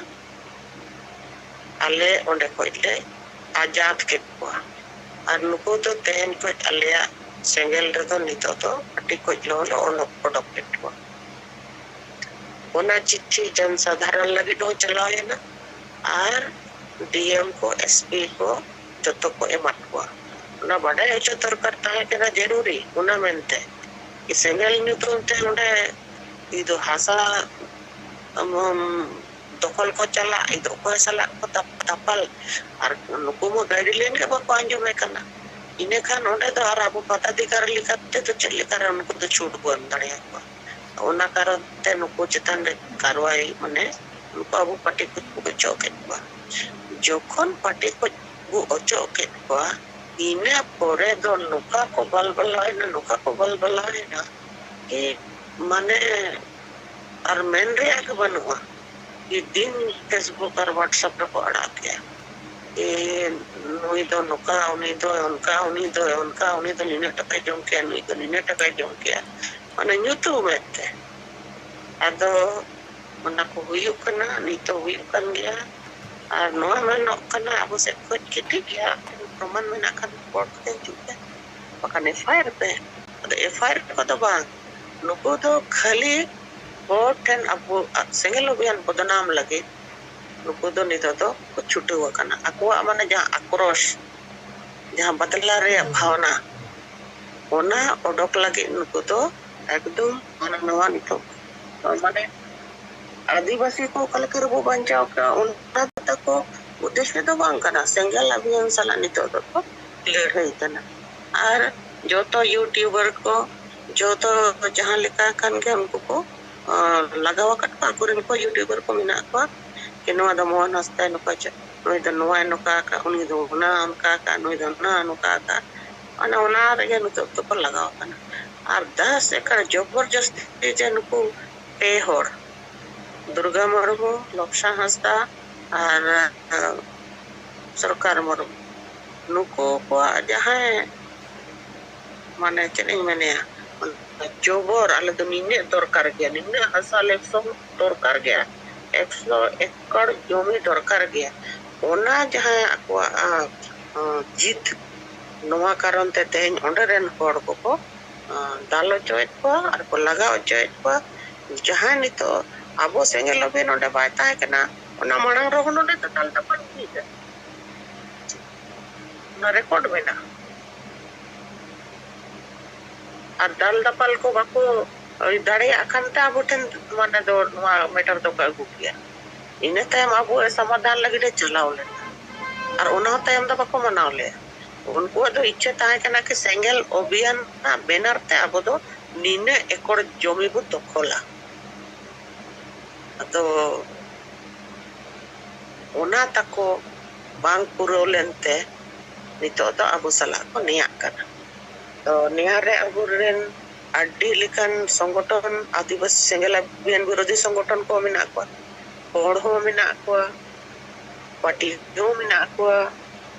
ᱟᱞᱮ ᱚᱸᱰᱮ ᱠᱷᱚᱡ ᱞᱮ ᱟᱡᱟᱫ ᱠᱮᱫ ᱠᱚᱣᱟ᱾ ᱟᱨ ᱱᱩᱠᱩ ᱫᱚ ᱛᱮᱦᱮᱧ ᱠᱷᱚᱡ ᱟᱞᱮᱭᱟᱜ ᱥᱮᱸᱜᱮᱞ ᱨᱮᱫᱚ ᱱᱤᱛᱚᱜ ᱫᱚ ᱯᱟᱹᱴᱤ ᱠᱷᱚᱡ ᱞᱮ ᱚᱰᱚᱠ ᱠᱮᱫ ᱠᱚᱣᱟ᱾ ᱚᱱᱟ ᱪᱤᱴᱷᱤ ᱡᱚᱱ ᱥᱟᱫᱷᱟᱨᱚᱱ ᱞᱟᱹᱜᱤᱫ ᱦᱚᱸ ᱪᱟᱞᱟᱣ ᱮᱱᱟ ᱟᱨ ᱰᱤ ᱮᱢ ᱠᱚ, ᱮᱥ ᱯᱤ ᱠᱚ ᱡᱚᱛᱚ ᱠᱚ ᱮᱢᱟᱫ ᱠᱚᱣᱟ᱾ ᱚᱱᱟ ᱵᱟᱰᱟᱭ ᱦᱚᱪᱚ ᱫᱚᱨᱠᱟᱨ ᱛᱟᱦᱮᱸ ᱠᱟᱱᱟ ᱡᱟᱹᱨᱩᱨᱤ, ᱚᱱᱟ ᱢᱮᱱᱛᱮ ᱥᱮᱸᱜᱮᱞ ᱧᱩᱛᱩᱢ ᱛᱮ ᱚᱸᱰᱮ ᱤᱫᱚ ᱦᱟᱥᱟ ᱫᱚᱠᱷᱚᱞ ᱠᱚ ᱪᱟᱞᱟᱜ, ᱤᱫᱚ ᱚᱠᱚᱭ ᱥᱟᱞᱟᱜ ᱠᱚ ᱛᱟᱯᱟᱞ, ᱟᱨ ᱱᱩᱠᱩ ᱢᱟ ᱜᱟᱭᱤᱰ ᱞᱟᱭᱤᱱ ᱜᱮ ᱵᱟᱠᱚ ᱟᱸᱡᱚᱢᱮ ᱠᱟᱱᱟ᱾ ᱤᱱᱟᱹᱠᱷᱟᱱ ᱚᱸᱰᱮ ᱫᱚ ᱟᱨ ᱟᱵᱚ ᱯᱚᱫᱟᱫᱷᱤᱠᱟᱨᱤ ᱞᱮᱠᱟᱛᱮ ᱫᱚ ᱪᱮᱫ ᱞᱮᱠᱟᱨᱮ ᱩᱱᱠᱩ ᱫᱚ ᱪᱷᱩᱴ ᱵᱚᱱ ᱮᱢ ᱫᱟᱲᱮᱭᱟᱠᱚᱣᱟ? ᱚᱱᱟ ᱠᱟᱨᱚᱱ ᱛᱮ ᱱᱩᱠᱩ ᱪᱮᱛᱟᱱ ᱨᱮ ᱠᱟᱨᱣᱟᱭ, ᱢᱟᱱᱮ ᱱᱩᱠᱩ ᱟᱵᱚ ᱯᱟᱴᱤ ᱠᱚ ᱚᱪᱚᱜ ᱠᱮᱫ ᱠᱚᱣᱟ᱾ ᱡᱚᱠᱷᱚᱱ ᱯᱟᱴᱤ ᱠᱚ ᱠᱚ ᱚᱪᱚᱜ ᱠᱮᱫ ᱠᱚᱣᱟ, ᱤᱱᱟᱹ ᱯᱚᱨᱮ ᱫᱚ ᱱᱚᱝᱠᱟ ᱠᱚ ᱵᱟᱞᱵᱟᱞᱟᱣᱮᱱᱟ, ᱱᱚᱝᱠᱟ ᱠᱚ ᱵᱟᱞᱵᱟᱞᱟᱣᱮᱱᱟ ᱠᱤ ᱢᱟᱱᱮ ᱟᱨ ᱢᱮᱱ ᱨᱮᱭᱟᱜ ᱜᱮ ᱵᱟᱹᱱᱩᱜᱼᱟ᱾ ᱠᱤ ᱫᱤᱱ ᱯᱷᱮᱥᱵᱩᱠ ᱟᱨ WhatsApp ᱨᱮᱠᱚ ᱟᱲᱟᱜ ᱠᱮᱭᱟ, ᱮ, ᱱᱩᱭ ᱫᱚ ᱱᱚᱝᱠᱟ, ᱩᱱᱤ ᱫᱚ ᱚᱱᱠᱟ, ᱩᱱᱤ ᱫᱚ ᱚᱱᱠᱟ, ᱩᱱᱤ ᱫᱚ ᱱᱤᱱᱟᱹᱜ ᱴᱟᱠᱟᱭ ᱡᱚᱢ ᱠᱮᱭᱟ, ᱱᱩᱭ ᱫᱚ ᱱᱤᱱᱟᱹᱜ ᱴᱟᱠᱟᱭ ᱡᱚᱢ ᱠᱮᱭᱟ, ᱢᱟᱱᱮ ᱧᱩᱛᱩᱢ ᱮᱱᱛᱮ᱾ ᱟᱫᱚ ᱚᱱᱟ ᱠᱚ ᱦᱩᱭᱩᱜ ᱠᱟᱱᱟ, ᱱᱤᱛᱚᱜ ᱦᱩᱭᱩᱜ ᱠᱟᱱ ᱜᱮᱭᱟ᱾ ᱟᱨ ᱱᱚᱣᱟ ᱢᱮᱱᱚᱜ ᱠᱟᱱᱟ ᱟᱵᱚ ᱥᱮᱫ ᱠᱷᱚᱱ ᱜᱮ ᱴᱷᱤᱠ ᱜᱮᱭᱟ, ᱯᱨᱚᱢᱟᱱ ᱢᱮᱱᱟᱜ ᱠᱷᱟᱱ ᱠᱳᱨᱴ ᱛᱮ ᱦᱤᱡᱩᱜ ᱯᱮ, ᱵᱟᱠᱷᱟᱱ ᱮᱯᱷ ᱟᱭ ᱟᱨ ᱯᱮ᱾ ᱟᱫᱚ ᱮᱯᱷ ᱟᱭ ᱟᱨ ᱠᱚᱫᱚ ᱵᱟᱝ, ᱱᱩᱠᱩ ᱫᱚ ᱠᱷᱟᱹᱞᱤ ᱦᱚᱲ ᱴᱷᱮᱱ ᱟᱵᱚ ᱥᱮᱸᱜᱮᱞ ᱚᱵᱷᱤᱭᱟᱱ ᱵᱚᱫᱱᱟᱢ ᱞᱟᱹᱜᱤᱫ ᱱᱩᱠᱩ ᱫᱚ ᱱᱤᱛᱚᱜ ᱫᱚ ᱠᱚ ᱪᱷᱩᱴᱟᱹᱣ ᱟᱠᱟᱱᱟ᱾ ᱟᱠᱚᱣᱟᱜ ᱢᱟᱱᱮ ᱡᱟᱦᱟᱸ ᱟᱠᱨᱳᱥ, ᱡᱟᱦᱟᱸ ᱵᱟᱫᱞᱟ ᱨᱮᱭᱟᱜ ᱵᱷᱟᱣᱱᱟ, ᱚᱱᱟ ᱚᱰᱚᱠ ᱞᱟᱹᱜᱤᱫ ᱱᱩᱠᱩ ᱫᱚ ᱮᱠᱫᱚᱢ ᱦᱟᱱᱟ ᱱᱟᱣᱟ ᱱᱤᱛᱚᱜ ᱢᱟᱱᱮ ᱟᱹᱫᱤᱵᱟᱹᱥᱤ ᱠᱚ ᱚᱠᱟ ᱞᱮᱠᱟ ᱨᱮᱵᱚ ᱵᱟᱧᱪᱟᱣ ᱠᱚᱣᱟ, ᱚᱱᱟ ᱛᱟᱠᱚ ᱩᱫᱽᱫᱮᱥᱥᱚ ᱫᱚ ᱵᱟᱝ ᱠᱟᱱᱟ᱾ ᱥᱮᱸᱜᱮᱞ ᱚᱵᱷᱤᱭᱟᱱ ᱥᱟᱞᱟᱜ ᱱᱤᱛᱚᱜ ᱫᱚᱠᱚ ᱞᱟᱹᱲᱦᱟᱹᱭ ᱠᱟᱱᱟ᱾ ᱟᱨ ᱡᱚᱛᱚ YouTuber ᱠᱚ, ᱡᱚᱛᱚ ᱡᱟᱦᱟᱸ ᱞᱮᱠᱟ ᱠᱟᱱ ᱜᱮ ᱩᱱᱠᱩ ᱠᱚ, ᱟᱸ, ᱞᱟᱜᱟᱣ ᱟᱠᱟᱫ ᱠᱚᱣᱟ, ᱟᱠᱚᱨᱮᱱ ᱠᱚ YouTuber ᱠᱚ ᱢᱮᱱᱟᱜ ᱠᱚᱣᱟ᱾ ᱠᱤ ᱱᱚᱣᱟ ᱫᱚ ᱢᱳᱦᱚᱱ ᱦᱟᱸᱥᱫᱟᱭ ᱱᱚᱝᱠᱟ ᱪᱮ-, ᱱᱩᱭ ᱫᱚ ᱱᱚᱣᱟᱭ ᱱᱚᱝᱠᱟ ᱟᱠᱟᱫ, ᱩᱱᱤ ᱫᱚ ᱚᱱᱟ ᱚᱱᱠᱟ ᱟᱠᱟᱫ, ᱱᱩᱭ ᱫᱚ ᱚᱱᱟ ᱱᱚᱝᱠᱟ ᱟᱠᱟᱫ᱾ ᱚᱱᱮ ᱚᱱᱟ ᱨᱮᱜᱮ ᱱᱤᱛᱚᱜ ᱫᱚᱠᱚ ᱞᱟᱜᱟᱣ ᱟᱠᱟᱱᱟ᱾ ᱟᱨ ᱫᱟᱥ ᱮᱠᱟᱨ ᱡᱚᱵᱚᱨᱡᱚᱥᱛᱤ ᱡᱮ ᱱᱩᱠᱩ ᱯᱮ ᱦᱚᱲ, ᱫᱩᱨᱜᱟ ᱢᱩᱨᱢᱩ, ᱞᱚᱠᱥᱟ ᱦᱟᱸᱥᱫᱟ ᱟᱨ, ᱟᱸ, ᱥᱚᱨᱠᱟᱨ ᱢᱩᱨᱢᱩ, ᱱᱩᱠᱩ ᱠᱚᱣᱟᱜ ᱡᱟᱦᱟᱸᱭ, ᱢᱟᱱᱮ ᱪᱮᱫ ᱤᱧ ᱢᱮᱱᱮᱭᱟ, ᱡᱚᱵᱚᱨ, ᱟᱞᱮ ᱫᱚ ᱱᱤᱱᱟᱹᱜ ᱫᱚᱨᱠᱟᱨ ᱜᱮᱭᱟ, ᱱᱤᱱᱟᱹᱜ ᱦᱟᱥᱟ ᱞᱮᱠᱥᱚ ᱫᱚᱨᱠᱟᱨ ᱜᱮᱭᱟ, ᱮᱠᱥᱚ ᱮᱠᱚᱨ ᱡᱚᱢᱤ ᱫᱚᱨᱠᱟᱨ ᱜᱮᱭᱟ, ᱚᱱᱟ ᱡᱟᱦᱟᱸ ᱟᱠᱚᱣᱟᱜ, ᱟ, ᱟ, ᱡᱤᱛ, ᱱᱚᱣᱟ ᱠᱟᱨᱚᱱ ᱛᱮ ᱛᱮᱦᱮᱧ ᱚᱸᱰᱮ ᱨᱮᱱ ᱦᱚᱲ ᱠᱚᱠᱚ, ᱟ, ᱫᱟᱞ ᱦᱚᱪᱚᱭᱮᱫ ᱠᱚᱣᱟ ᱟᱨ ᱠᱚ ᱞᱟᱜᱟ ᱦᱚᱪᱚᱭᱮᱫ ᱠᱚᱣᱟ᱾ ᱡᱟᱦᱟᱸᱭ ᱱᱤᱛᱚᱜ ᱟᱵᱚ ᱥᱮᱸᱜᱮᱞ ᱚᱵᱷᱤᱭᱟᱱ ᱚᱸᱰᱮ ᱵᱟᱭ ᱛᱟᱦᱮᱸ ᱠᱟᱱᱟ, ᱚᱱᱟ ᱢᱟᱲᱟᱝ ᱨᱮᱦᱚᱸ ᱱᱚᱰᱮ ᱫᱚ ᱫᱟᱞ ᱛᱟᱯᱟᱢ ᱦᱩᱭ ᱠᱟᱱᱟ, ᱚᱱᱟ ᱨᱮᱠᱚᱨᱰ ᱢᱮᱱᱟᱜᱼᱟ᱾ ᱟᱨ ᱫᱟᱞ ᱫᱟᱯᱟᱞ ᱠᱚ ᱵᱟᱠᱚ ᱫᱟᱲᱮᱭᱟᱜ ᱠᱷᱟᱱ ᱛᱮ ᱟᱵᱚ ᱴᱷᱮᱱ ᱢᱟᱱᱮ ᱫᱚ ᱱᱚᱣᱟ ᱢᱮᱴᱟᱨ ᱫᱚᱠᱚ ᱟᱹᱜᱩ ᱠᱮᱭᱟ᱾ ᱤᱱᱟᱹ ᱛᱟᱭᱚᱢ ᱟᱵᱚ ᱥᱚᱢᱟᱫᱷᱟᱱ ᱞᱟᱹᱜᱤᱫ ᱮ ᱪᱟᱞᱟᱣ ᱞᱮᱱᱟ, ᱟᱨ ᱚᱱᱟ ᱦᱚᱸ ᱛᱟᱭᱚᱢ ᱫᱚ ᱵᱟᱠᱚ ᱢᱟᱱᱟᱣ ᱞᱮᱫᱟ᱾ ᱩᱱᱠᱩᱣᱟᱜ ᱫᱚ ᱤᱪᱪᱷᱟᱹ ᱛᱟᱦᱮᱸ ᱠᱟᱱᱟ ᱠᱤ ᱥᱮᱸᱜᱮᱞ ᱚᱵᱷᱤᱭᱟᱱ ᱨᱮᱱᱟᱜ ᱵᱮᱱᱟᱨ ᱛᱮ ᱟᱵᱚ ᱫᱚ ᱱᱤᱱᱟᱹᱜ ᱮᱠᱚᱨ ᱡᱚᱢᱤ ᱵᱚ ᱫᱚᱠᱷᱚᱞᱟ᱾ ᱟᱫᱚ ᱚᱱᱟ ᱛᱟᱠᱚ ᱵᱟᱝ ᱯᱩᱨᱟᱹᱣ ᱞᱮᱱᱛᱮ ᱱᱤᱛᱚᱜ ᱫᱚ ᱟᱵᱚ ᱥᱟᱞᱟᱜ ᱠᱚ ᱱᱮᱭᱟᱜ ᱠᱟᱱᱟ᱾ ᱛᱚ ᱱᱮᱭᱟᱜ ᱨᱮ ᱟᱵᱚᱨᱮᱱ ᱟᱹᱰᱤ ᱞᱮᱠᱟᱱ ᱥᱚᱝᱜᱚᱴᱷᱚᱱ, ᱟᱹᱫᱤᱵᱟᱹᱥᱤ ᱥᱮᱸᱜᱮᱞ ᱚᱵᱷᱤᱭᱟᱱ ᱵᱤᱨᱳᱫᱷᱤ ᱥᱚᱝᱜᱚᱴᱷᱚᱱ ᱠᱚ ᱢᱮᱱᱟᱜ ᱠᱚᱣᱟ, ᱦᱚᱲ ᱦᱚᱸ ᱢᱮᱱᱟᱜ ᱠᱚᱣᱟ, ᱯᱟᱹᱴᱤ ᱦᱚᱸ ᱢᱮᱱᱟᱜ ᱠᱚᱣᱟ᱾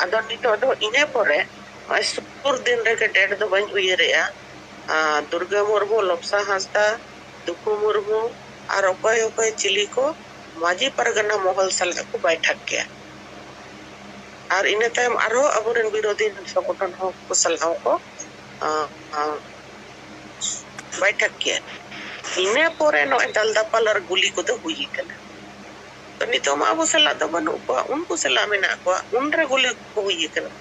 ᱟᱫᱚ ᱱᱤᱛᱚᱜ ᱫᱚ ᱤᱱᱟᱹ ᱯᱚᱨᱮ ᱱᱚᱜᱼᱚᱭ ᱥᱩᱨ ᱫᱤᱱ ᱨᱮᱜᱮ, ᱰᱮᱴ ᱫᱚ ᱵᱟᱹᱧ ᱩᱭᱦᱟᱹᱨᱮᱜᱼᱟ, ᱟᱨ ᱫᱩᱨᱜᱟᱹ ᱢᱩᱨᱢᱩ, ᱞᱚᱯᱥᱟ ᱦᱟᱸᱥᱫᱟ, ᱫᱩᱠᱷᱩ ᱢᱩᱨᱢᱩ ᱟᱨ ᱚᱠᱚᱭ ᱚᱠᱚᱭ ᱪᱤᱞᱤ ᱠᱚ ᱢᱟᱹᱡᱷᱤ ᱯᱟᱨᱜᱟᱱᱟ ᱢᱚᱦᱚᱞ ᱥᱟᱞᱟᱜ ᱠᱚ ᱵᱟᱭᱴᱷᱟᱠ ᱠᱮᱜᱼᱟ᱾ ᱟᱨ ᱤᱱᱟᱹ ᱛᱟᱭᱚᱢ ᱟᱨᱦᱚᱸ ᱟᱵᱚᱨᱮᱱ ᱵᱤᱨᱳᱫᱷᱤ ᱥᱚᱝᱜᱚᱴᱷᱚᱱ ᱦᱚᱸ ᱠᱚ ᱥᱟᱞᱟᱜ ᱦᱚᱸ ᱠᱚ, ᱟᱸ, ᱟᱸ, ᱵᱟᱭᱴᱷᱟᱠ ᱠᱮᱜᱼᱟ᱾ ᱤᱱᱟᱹ ᱯᱚᱨᱮ ᱱᱚᱜᱼᱚᱭ ᱫᱟᱞ ᱫᱟᱯᱟᱞ ᱟᱨ ᱜᱩᱞᱤ ᱠᱚᱫᱚ ᱦᱩᱭ ᱟᱠᱟᱱᱟ᱾ ᱛᱚ ᱱᱤᱛᱚᱜ ᱢᱟ ᱟᱵᱚ ᱥᱟᱞᱟᱜ ᱫᱚ ᱵᱟᱹᱱᱩᱜ ᱠᱚᱣᱟ, ᱩᱱᱠᱩ ᱥᱟᱞᱟᱜ ᱢᱮᱱᱟᱜ ᱠᱚᱣᱟ, ᱩᱱᱨᱮ ᱜᱩᱞᱤ ᱠᱚ ᱦᱩᱭ ᱟᱠᱟᱱᱟ᱾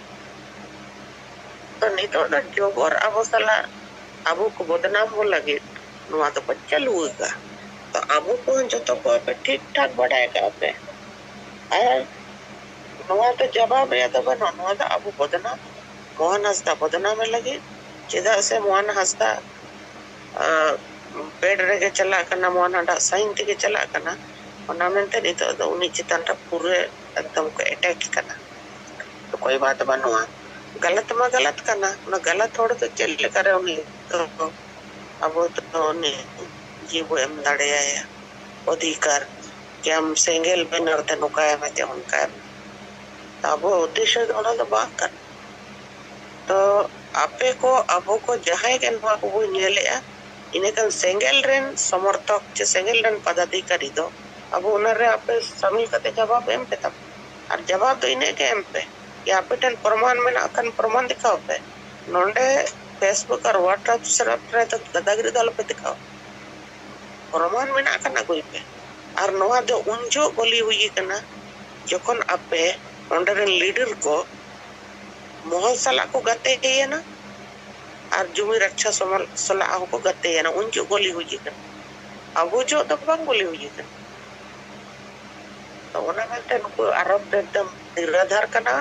ᱛᱚ ᱱᱤᱛᱚᱜ ᱫᱚ ᱡᱚᱵᱚᱨ ᱟᱵᱚ ᱥᱟᱞᱟᱜ ᱟᱵᱚ ᱠᱚ ᱵᱚᱫᱱᱟᱢ ᱵᱚ ᱞᱟᱹᱜᱤᱫ ᱱᱚᱣᱟ ᱫᱚᱠᱚ ᱪᱟᱹᱞᱩ ᱟᱠᱟᱫᱼᱟ᱾ ᱛᱚ ᱟᱵᱚ ᱠᱚᱦᱚᱸ ᱡᱚᱛᱚ ᱠᱚ ᱟᱯᱮ ᱴᱷᱤᱠ ᱴᱷᱟᱠ ᱵᱟᱰᱟᱭ ᱠᱟᱜᱼᱟ ᱯᱮ᱾ ᱟᱨ ᱱᱚᱣᱟ ᱫᱚ ᱡᱟᱵᱟᱵ ᱨᱮᱭᱟᱜ ᱫᱚ ᱵᱟᱹᱱᱩᱜᱼᱟ, ᱱᱚᱣᱟ ᱫᱚ ᱟᱵᱚ ᱵᱚᱫᱱᱟᱢ, ᱢᱳᱦᱚᱱ ᱦᱟᱸᱥᱫᱟ ᱵᱚᱫᱱᱟᱢ ᱞᱟᱹᱜᱤᱫ᱾ ᱪᱮᱫᱟᱜ ᱥᱮ ᱢᱳᱦᱚᱱ ᱦᱟᱸᱥᱫᱟ, ᱟᱸ, ᱵᱮᱰ ᱨᱮᱜᱮ ᱪᱟᱞᱟᱜ ᱠᱟᱱᱟ, ᱢᱳᱦᱚᱱ ᱦᱟᱸᱥᱫᱟ ᱥᱟᱭᱤᱱ ᱛᱮᱜᱮ ᱪᱟᱞᱟᱜ ᱠᱟᱱᱟ, ᱚᱱᱟ ᱢᱮᱱᱛᱮ ᱱᱤᱛᱚᱜ ᱫᱚ ᱩᱱᱤ ᱪᱮᱛᱟᱱ ᱨᱮ ᱯᱩᱨᱟᱹ ᱮᱠᱫᱚᱢ ᱠᱚ ᱮᱴᱮᱠ ᱠᱟᱱᱟ᱾ ᱛᱚ ᱠᱳᱭ ᱵᱟᱛ ᱵᱟᱹᱱᱩᱜᱼᱟ, ᱜᱟᱞᱟᱛ ᱢᱟ ᱜᱟᱞᱟᱛ ᱠᱟᱱᱟ, ᱚᱱᱟ ᱜᱟᱞᱟᱛ ᱦᱚᱲ ᱫᱚ ᱪᱮᱫ ᱞᱮᱠᱟᱨᱮ ᱩᱱᱤ ᱫᱚ ᱟᱵᱚ ᱫᱚ ᱩᱱᱤ ᱡᱤᱣᱤ ᱵᱚ ᱮᱢ ᱫᱟᱲᱮᱭᱟᱭᱟ, ᱚᱫᱷᱤᱠᱟᱨ, ᱡᱮ ᱟᱢ ᱥᱮᱸᱜᱮᱞ ᱵᱮᱱᱟᱣ ᱛᱮ ᱱᱚᱝᱠᱟᱭ ᱢᱮ ᱪᱮ ᱚᱱᱠᱟᱭ ᱢᱮ᱾ ᱟᱵᱚ ᱩᱫᱽᱫᱮᱥᱥᱚ ᱫᱚ ᱚᱱᱟ ᱫᱚ ᱵᱟᱝ ᱠᱟᱱᱟ᱾ ᱛᱚ ᱟᱯᱮ ᱠᱚ, ᱟᱵᱚ ᱠᱚ, ᱡᱟᱦᱟᱸᱭ ᱜᱮ ᱱᱚᱣᱟ ᱠᱚᱵᱚᱱ ᱧᱮᱞᱮᱜᱼᱟ, ᱤᱱᱟᱹᱠᱷᱟᱱ ᱥᱮᱸᱜᱮᱞ ᱨᱮᱱ ᱥᱚᱢᱚᱨᱛᱷᱚᱠ ᱪᱮ ᱥᱮᱸᱜᱮᱞ ᱨᱮᱱ ᱯᱚᱫᱟᱫᱷᱤᱠᱟᱨᱤ ᱫᱚ ᱟᱵᱚ ᱚᱱᱟ ᱨᱮ ᱟᱯᱮ ᱥᱟᱢᱤᱞ ᱠᱟᱛᱮ ᱡᱟᱣᱟᱵ ᱮᱢ ᱯᱮ ᱛᱟᱵᱚᱱ᱾ ᱟᱨ ᱡᱟᱣᱟᱵ ᱫᱚ ᱤᱱᱟᱹᱜ ᱜᱮ ᱮᱢ ᱯᱮ ᱡᱮ ᱟᱯᱮ ᱴᱷᱮᱱ ᱯᱨᱚᱢᱟᱱ ᱢᱮᱱᱟᱜ ᱠᱷᱟᱱ ᱯᱨᱚᱢᱟᱱ ᱫᱮᱠᱷᱟᱣ ᱯᱮ᱾ ᱱᱚᱰᱮ Facebook ᱟᱨ WhatsApp ᱨᱮᱫᱚ ᱫᱟᱫᱟᱜᱤᱨᱤ ᱫᱚ ᱟᱞᱚᱯᱮ ᱫᱮᱠᱷᱟᱣᱟ᱾ ᱯᱨᱚᱢᱟᱱ ᱢᱮᱱᱟᱜ ᱠᱷᱟᱱ ᱟᱹᱜᱩᱭ ᱯᱮ᱾ ᱟᱨ ᱱᱚᱣᱟ ᱫᱚ ᱩᱱ ᱡᱚᱦᱚᱜ ᱜᱚᱞᱤ ᱦᱩᱭ ᱠᱟᱱᱟ, ᱡᱚᱠᱷᱚᱱ ᱟᱯᱮ ᱚᱸᱰᱮ ᱨᱮᱱ ᱞᱤᱰᱟᱨ ᱠᱚ ᱢᱚᱦᱚᱞ ᱥᱟᱞᱟᱜ ᱠᱚ ᱜᱟᱛᱮᱭᱮᱱᱟ ᱟᱨ ᱡᱩᱢᱤ ᱨᱟᱠᱪᱷᱟ ᱥᱚᱢᱟᱞ ᱥᱟᱞᱟᱜ ᱦᱚᱸᱠᱚ ᱜᱟᱛᱮᱭᱮᱱᱟ᱾ ᱩᱱ ᱡᱚᱦᱚᱜ ᱜᱚᱞᱤ ᱦᱩᱭ ᱠᱟᱱᱟ, ᱟᱵᱚ ᱡᱚᱦᱚᱜ ᱫᱚ ᱵᱟᱝ ᱜᱚᱞᱤ ᱦᱩᱭ ᱠᱟᱱᱟ᱾ ᱛᱚ ᱚᱱᱟ ᱢᱮᱱᱛᱮ ᱱᱩᱠᱩ ᱟᱨᱚᱵ ᱫᱚ ᱮᱠᱫᱚᱢ ᱱᱤᱨᱟᱫᱷᱟᱨ ᱠᱟᱱᱟ,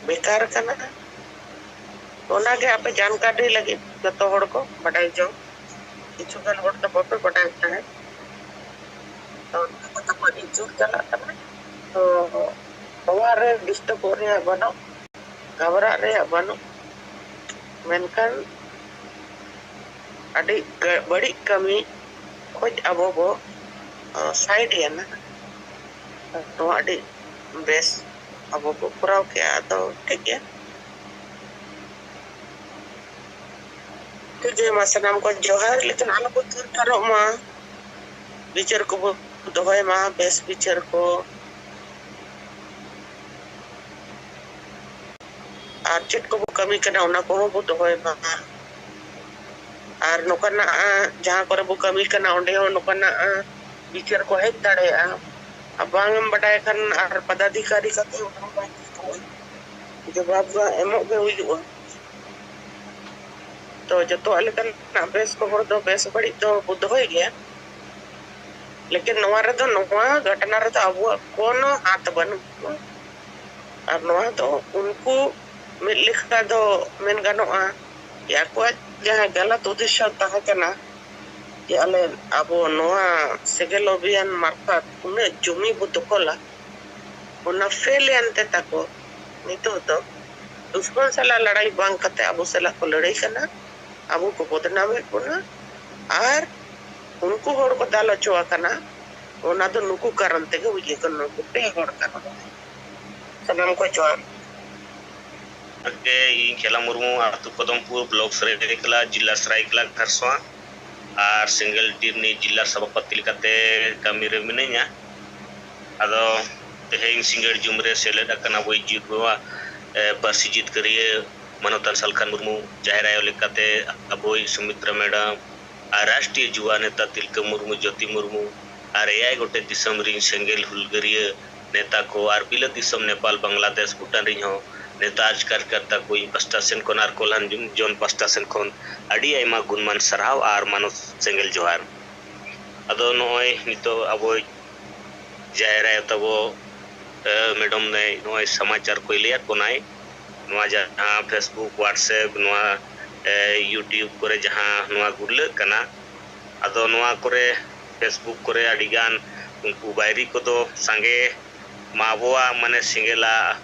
ᱵᱮᱠᱟᱨ ᱠᱟᱱᱟ᱾ ᱚᱱᱟᱜᱮ ᱟᱯᱮ ᱡᱟᱱᱠᱟᱨᱤ ᱞᱟᱹᱜᱤᱫ ᱡᱚᱛᱚ ᱦᱚᱲ ᱠᱚ ᱵᱟᱰᱟᱭ ᱡᱚᱝ, ᱠᱤᱪᱷᱩ ᱜᱟᱱ ᱦᱚᱲ ᱫᱚ ᱵᱟᱯᱮ ᱵᱟᱰᱟᱭ ᱛᱟᱦᱮᱸᱫ᱾ ᱛᱚ ᱚᱱᱟ ᱠᱚ ᱛᱟᱠᱚ ᱟᱹᱰᱤ ᱡᱳᱨ ᱪᱟᱞᱟᱜ ᱠᱟᱱᱟ᱾ ᱛᱚ ᱱᱚᱣᱟ ᱨᱮ ᱰᱤᱥᱴᱟᱵᱚᱜ ᱨᱮᱭᱟᱜ ᱵᱟᱹᱱᱩᱜ, ᱜᱷᱟᱵᱨᱟᱜ ᱨᱮᱭᱟᱜ ᱵᱟᱹᱱᱩᱜ, ᱢᱮᱱᱠᱷᱟᱱ ᱟᱹᱰᱤ ᱜᱟ- ᱵᱟᱹᱲᱤᱡ ᱠᱟᱹᱢᱤ ᱠᱷᱚᱡ ᱟᱵᱚ ᱵᱚ ᱥᱟᱭᱤᱰ ᱮᱱᱟ᱾ ᱱᱚᱣᱟ ᱟᱹᱰᱤ ᱵᱮᱥ ᱟᱵᱚ ᱵᱚ ᱠᱚᱨᱟᱣ ᱠᱮᱜᱼᱟ᱾ ᱟᱫᱚ ᱴᱷᱤᱠ ᱜᱮᱭᱟ, ᱴᱷᱤᱠ ᱜᱮᱭᱟ, ᱢᱟ ᱥᱟᱱᱟᱢ ᱠᱚ ᱡᱚᱦᱟᱨ, ᱞᱮᱠᱤᱱ ᱟᱞᱚ ᱵᱚ ᱛᱷᱤᱨ ᱛᱷᱟᱨᱚᱜ ᱢᱟ, ᱵᱤᱪᱟᱹᱨ ᱠᱚᱵᱚ ᱫᱚᱦᱚᱭ ᱢᱟ, ᱵᱮᱥ ᱵᱤᱪᱟᱹᱨ ᱠᱚ᱾ ᱟᱨ ᱪᱮᱫ ᱠᱚᱵᱚ ᱠᱟᱹᱢᱤ ᱠᱟᱱᱟ, ᱚᱱᱟ ᱠᱚᱦᱚᱸ ᱵᱚ ᱫᱚᱦᱚᱭ ᱢᱟ᱾ ᱟᱨ ᱱᱚᱝᱠᱟᱱᱟᱜ, ᱡᱟᱦᱟᱸ ᱠᱚᱨᱮ ᱵᱚ ᱠᱟᱹᱢᱤ ᱠᱟᱱᱟ, ᱚᱸᱰᱮ ᱦᱚᱸ ᱱᱚᱝᱠᱟᱱᱟᱜ ᱵᱤᱪᱟᱹᱨ ᱠᱚ ᱦᱮᱡ ᱫᱟᱲᱮᱭᱟᱜᱼᱟ᱾ ᱟᱨ ᱵᱟᱝ ᱮᱢ ᱵᱟᱰᱟᱭ ᱠᱷᱟᱱ ᱟᱨ ᱯᱚᱫᱟᱫᱷᱤᱠᱟᱨᱤ ᱠᱟᱛᱮ ᱚᱱᱟ ᱢᱟ ᱡᱚᱵᱟᱵ ᱫᱚ ᱮᱢᱚᱜ ᱜᱮ ᱦᱩᱭᱩᱜᱼᱟ᱾ ᱛᱚ ᱡᱚᱛᱚᱣᱟᱜ ᱞᱮᱠᱟᱱᱟᱜ ᱵᱮᱥ ᱠᱷᱚᱵᱚᱨ ᱫᱚ ᱵᱮᱥ ᱵᱟᱹᱲᱤᱡ ᱫᱚ ᱵᱚ ᱫᱚᱦᱚᱭ ᱜᱮᱭᱟ, ᱞᱮᱠᱤᱱ ᱱᱚᱣᱟ ᱨᱮᱫᱚ, ᱱᱚᱣᱟ ᱜᱷᱚᱴᱚᱱᱟ ᱨᱮᱫᱚ ᱟᱵᱚᱣᱟᱜ ᱠᱳᱱᱳ ᱦᱟᱛ ᱵᱟᱹᱱᱩᱜᱼᱟ᱾ ᱟᱨ ᱱᱚᱣᱟ ᱫᱚ ᱩᱱᱠᱩ ᱢᱤᱫ ᱞᱮᱠᱟ ᱫᱚ ᱢᱮᱱ ᱜᱟᱱᱚᱜᱼᱟ ᱡᱮ ᱟᱠᱚᱣᱟᱜ ᱡᱟᱦᱟᱸ ᱜᱟᱞᱟᱛ ᱩᱫᱽᱫᱮᱥᱥᱚ ᱛᱟᱦᱮᱸ ᱠᱟᱱᱟ, ᱡᱮ ᱟᱞᱮ, ᱟᱵᱚ ᱱᱚᱣᱟ ᱥᱮᱸᱜᱮᱞ ᱚᱵᱷᱤᱭᱟᱱ ᱢᱟᱨᱯᱷᱚᱛ ᱩᱱᱟᱹᱜ ᱡᱚᱢᱤ ᱵᱚ ᱫᱚᱠᱷᱚᱞᱟ, ᱚᱱᱟ ᱯᱷᱮᱞ ᱮᱱᱛᱮ ᱛᱟᱠᱚ ᱱᱤᱛᱚᱜ ᱫᱚ ᱫᱩᱥᱢᱚᱱ ᱥᱟᱞᱟᱜ ᱞᱟᱲᱟᱭ ᱵᱟᱝ ᱠᱟᱛᱮ ᱟᱵᱚ ᱥᱟᱞᱟᱜ ᱠᱚ ᱞᱟᱹᱲᱦᱟᱹᱭ ᱠᱟᱱᱟ, ᱟᱵᱚ ᱠᱚ ᱵᱚᱫᱱᱟᱢᱮᱫ ᱵᱚᱱᱟ᱾ ᱟᱨ ᱩᱱᱠᱩ ᱦᱚᱲ ᱠᱚ ᱫᱟᱞ ᱦᱚᱪᱚ ᱟᱠᱟᱱᱟ, ᱚᱱᱟ ᱫᱚ ᱱᱩᱠᱩ ᱠᱟᱨᱚᱱ ᱛᱮᱜᱮ ᱦᱩᱭ ᱟᱠᱟᱱᱟ, ᱱᱩᱠᱩ ᱯᱮ ᱦᱚᱲ ᱠᱟᱨᱚᱱ ᱛᱮ᱾ ᱥᱟᱱᱟᱢ ᱠᱚ ᱡᱚᱦᱟᱨ᱾ ᱜᱮ, ᱤᱧ ᱠᱷᱮᱞᱟ ᱢᱩᱨᱢᱩ, ᱟᱹᱛᱩ ᱠᱚᱫᱚᱢᱯᱩᱨ, ᱵᱞᱚᱠ ᱥᱟᱹᱨᱟᱹᱭᱠᱮᱞᱟ, ᱡᱤᱞᱟ ᱥᱟᱹᱨᱟᱹᱭᱠᱮᱞᱟ ᱠᱷᱟᱨᱥᱚᱶᱟ, ᱟᱨ ᱥᱮᱸᱜᱮᱞ ᱴᱤ ᱨᱤᱱᱤᱡ ᱡᱤᱞᱟ ᱥᱚᱵᱷᱟᱯᱚᱛᱤ ᱞᱮᱠᱟᱛᱮ ᱠᱟᱹᱢᱤ ᱨᱮ ᱢᱤᱱᱟᱹᱧᱟ᱾ ᱟᱫᱚ ᱛᱮᱦᱮᱧ ᱥᱤᱸᱜᱟᱹᱲ ᱡᱩᱢ ᱨᱮ ᱥᱮᱞᱮᱫ ᱟᱠᱟᱱ ᱟᱵᱚᱭᱤᱡ ᱡᱤᱛ ᱵᱟᱵᱟ, ᱮ, ᱯᱟᱹᱨᱥᱤ ᱡᱤᱛᱠᱟᱹᱨᱤᱭᱟᱹ ᱢᱟᱱᱚᱛᱟᱱ ᱥᱟᱞᱠᱷᱟᱱ ᱢᱩᱨᱢᱩ, ᱡᱟᱦᱮᱨ ᱟᱭᱳ ᱞᱮᱠᱟᱛᱮ ᱟᱵᱚᱭᱤᱡ ᱥᱩᱢᱤᱛᱨᱟ ᱢᱮᱰᱟᱢ, ᱟᱨ ᱨᱟᱥᱴᱨᱤᱭᱚ ᱡᱩᱵᱟ ᱱᱮᱛᱟ ᱛᱤᱞᱠᱟᱹ ᱢᱩᱨᱢᱩ, ᱡᱳᱛᱤ ᱢᱩᱨᱢᱩ, ᱟᱨ ᱮᱭᱟᱭ ᱜᱚᱴᱮᱡ ᱫᱤᱥᱚᱢ ᱨᱤᱱ ᱥᱮᱸᱜᱮᱞ ᱦᱩᱞᱜᱟᱹᱨᱤᱭᱟᱹ ᱱᱮᱛᱟ ᱠᱚ, ᱟᱨ ᱵᱤᱞᱟᱹᱛ ᱫᱤᱥᱚᱢ ᱱᱮᱯᱟᱞ, ᱵᱟᱝᱞᱟᱫᱮᱥ, ᱵᱷᱩᱴᱟᱱ ᱨᱤᱱ ᱦᱚᱸ ᱱᱮᱛᱟ ᱟᱨ ᱠᱟᱨᱭᱚᱠᱚᱨᱛᱟ ᱠᱚ ᱤᱧ ᱯᱟᱥᱴᱟ ᱥᱮᱱ ᱠᱷᱚᱱ ᱟᱨ ᱠᱚᱞᱦᱟᱱ ᱡᱚᱱ ᱯᱟᱥᱴᱟ ᱥᱮᱱ ᱠᱷᱚᱱ ᱟᱹᱰᱤ ᱟᱭᱢᱟ ᱜᱩᱱᱢᱟᱱ ᱥᱟᱨᱦᱟᱣ ᱟᱨ ᱢᱟᱱᱚᱛ ᱥᱮᱸᱜᱮᱞ ᱡᱚᱦᱟᱨ᱾ ᱟᱫᱚ ᱱᱚᱜᱼᱚᱭ ᱱᱤᱛᱚᱜ ᱟᱵᱚ ᱡᱟᱦᱮᱨ ᱟᱭᱳ ᱛᱟᱵᱚ, ᱮ, ᱢᱮᱰᱚᱢ ᱱᱟᱭ ᱱᱚᱜᱼᱚᱭ ᱥᱚᱢᱟᱪᱟᱨ ᱠᱚᱭ ᱞᱟᱹᱭᱟᱫ ᱵᱚᱱᱟᱭ᱾ ᱱᱚᱣᱟ ᱡᱟᱦᱟᱸ Facebook, WhatsApp, ᱱᱚᱣᱟ, ᱮ, YouTube ᱠᱚᱨᱮ ᱡᱟᱦᱟᱸ ᱱᱚᱣᱟ ᱜᱩᱨᱞᱟᱹᱜ ᱠᱟᱱᱟ, ᱟᱫᱚ ᱱᱚᱣᱟ ᱠᱚᱨᱮ Facebook ᱠᱚᱨᱮ ᱟᱹᱰᱤᱜᱟᱱ ᱩᱱᱠᱩ ᱵᱟᱭᱨᱤ ᱠᱚᱫᱚ ᱥᱟᱸᱜᱮ ᱢᱟ ᱟᱵᱚᱣᱟᱜ ᱢᱟᱱᱮ ᱥᱮᱸᱜᱮᱞᱟᱜ,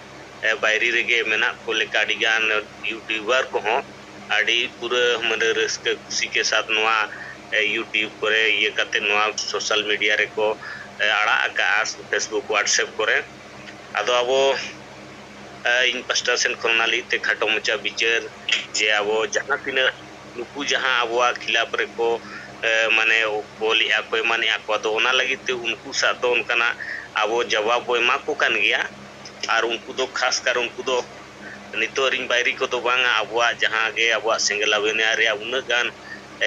ᱮ, ᱵᱟᱭᱨᱤ ᱨᱮᱜᱮ ᱢᱮᱱᱟᱜ ᱠᱚ ᱞᱮᱠᱟ ᱟᱹᱰᱤᱜᱟᱱ YouTuber ᱠᱚᱦᱚᱸ ᱟᱹᱰᱤ ᱯᱩᱨᱟᱹ ᱢᱟᱱᱮ ᱨᱟᱹᱥᱠᱟᱹ ᱠᱩᱥᱤ ᱠᱮ ᱥᱟᱛ ᱱᱚᱣᱟ, ᱮ, YouTube ᱠᱚᱨᱮ ᱤᱭᱟᱹ ᱠᱟᱛᱮ ᱱᱚᱣᱟ social media ᱨᱮᱠᱚ, ᱮ, ᱟᱲᱟᱜ ᱟᱠᱟᱜᱼᱟ Facebook, WhatsApp ᱠᱚᱨᱮ᱾ ᱟᱫᱚ ᱟᱵᱚ, ᱮ, ᱤᱧ ᱯᱟᱥᱴᱟ ᱥᱮᱱ ᱠᱷᱚᱱ ᱚᱱᱟ ᱞᱟᱹᱜᱤᱫ ᱛᱮ ᱠᱷᱟᱴᱚ ᱢᱟᱪᱷᱟ ᱵᱤᱪᱟᱹᱨ ᱡᱮ ᱟᱵᱚ ᱡᱟᱦᱟᱸ ᱛᱤᱱᱟᱹᱜ ᱱᱩᱠᱩ ᱡᱟᱦᱟᱸ ᱟᱵᱚᱣᱟᱜ ᱠᱷᱤᱞᱟᱯ ᱨᱮᱠᱚ, ᱮ, ᱢᱟᱱᱮ ᱚᱞᱮᱜᱼᱟ ᱠᱚ, ᱮᱢᱟᱱᱮᱜᱼᱟ ᱠᱚ, ᱟᱫᱚ ᱚᱱᱟ ᱞᱟᱹᱜᱤᱫ ᱛᱮ ᱩᱱᱠᱩ ᱥᱟᱶ ᱫᱚ ᱚᱱᱠᱟᱱᱟᱜ ᱟᱵᱚ ᱡᱟᱵᱟᱵ ᱵᱚ ᱮᱢᱟ ᱠᱚ ᱠᱟᱱ ᱜᱮᱭᱟ᱾ ᱟᱨ ᱩᱱᱠᱩ ᱫᱚ ᱠᱷᱟᱥ ᱠᱟᱨ ᱩᱱᱠᱩ ᱫᱚ ᱱᱤᱛᱚᱜ ᱨᱤᱱ ᱵᱟᱭᱨᱤ ᱠᱚᱫᱚ ᱵᱟᱝᱟ, ᱟᱵᱚᱣᱟᱜ ᱡᱟᱦᱟᱸ ᱜᱮ ᱟᱵᱚᱣᱟᱜ ᱥᱮᱸᱜᱮᱞ ᱟᱵᱷᱤᱭᱟᱱ ᱨᱮᱭᱟᱜ ᱩᱱᱟᱹᱜ ᱜᱟᱱ,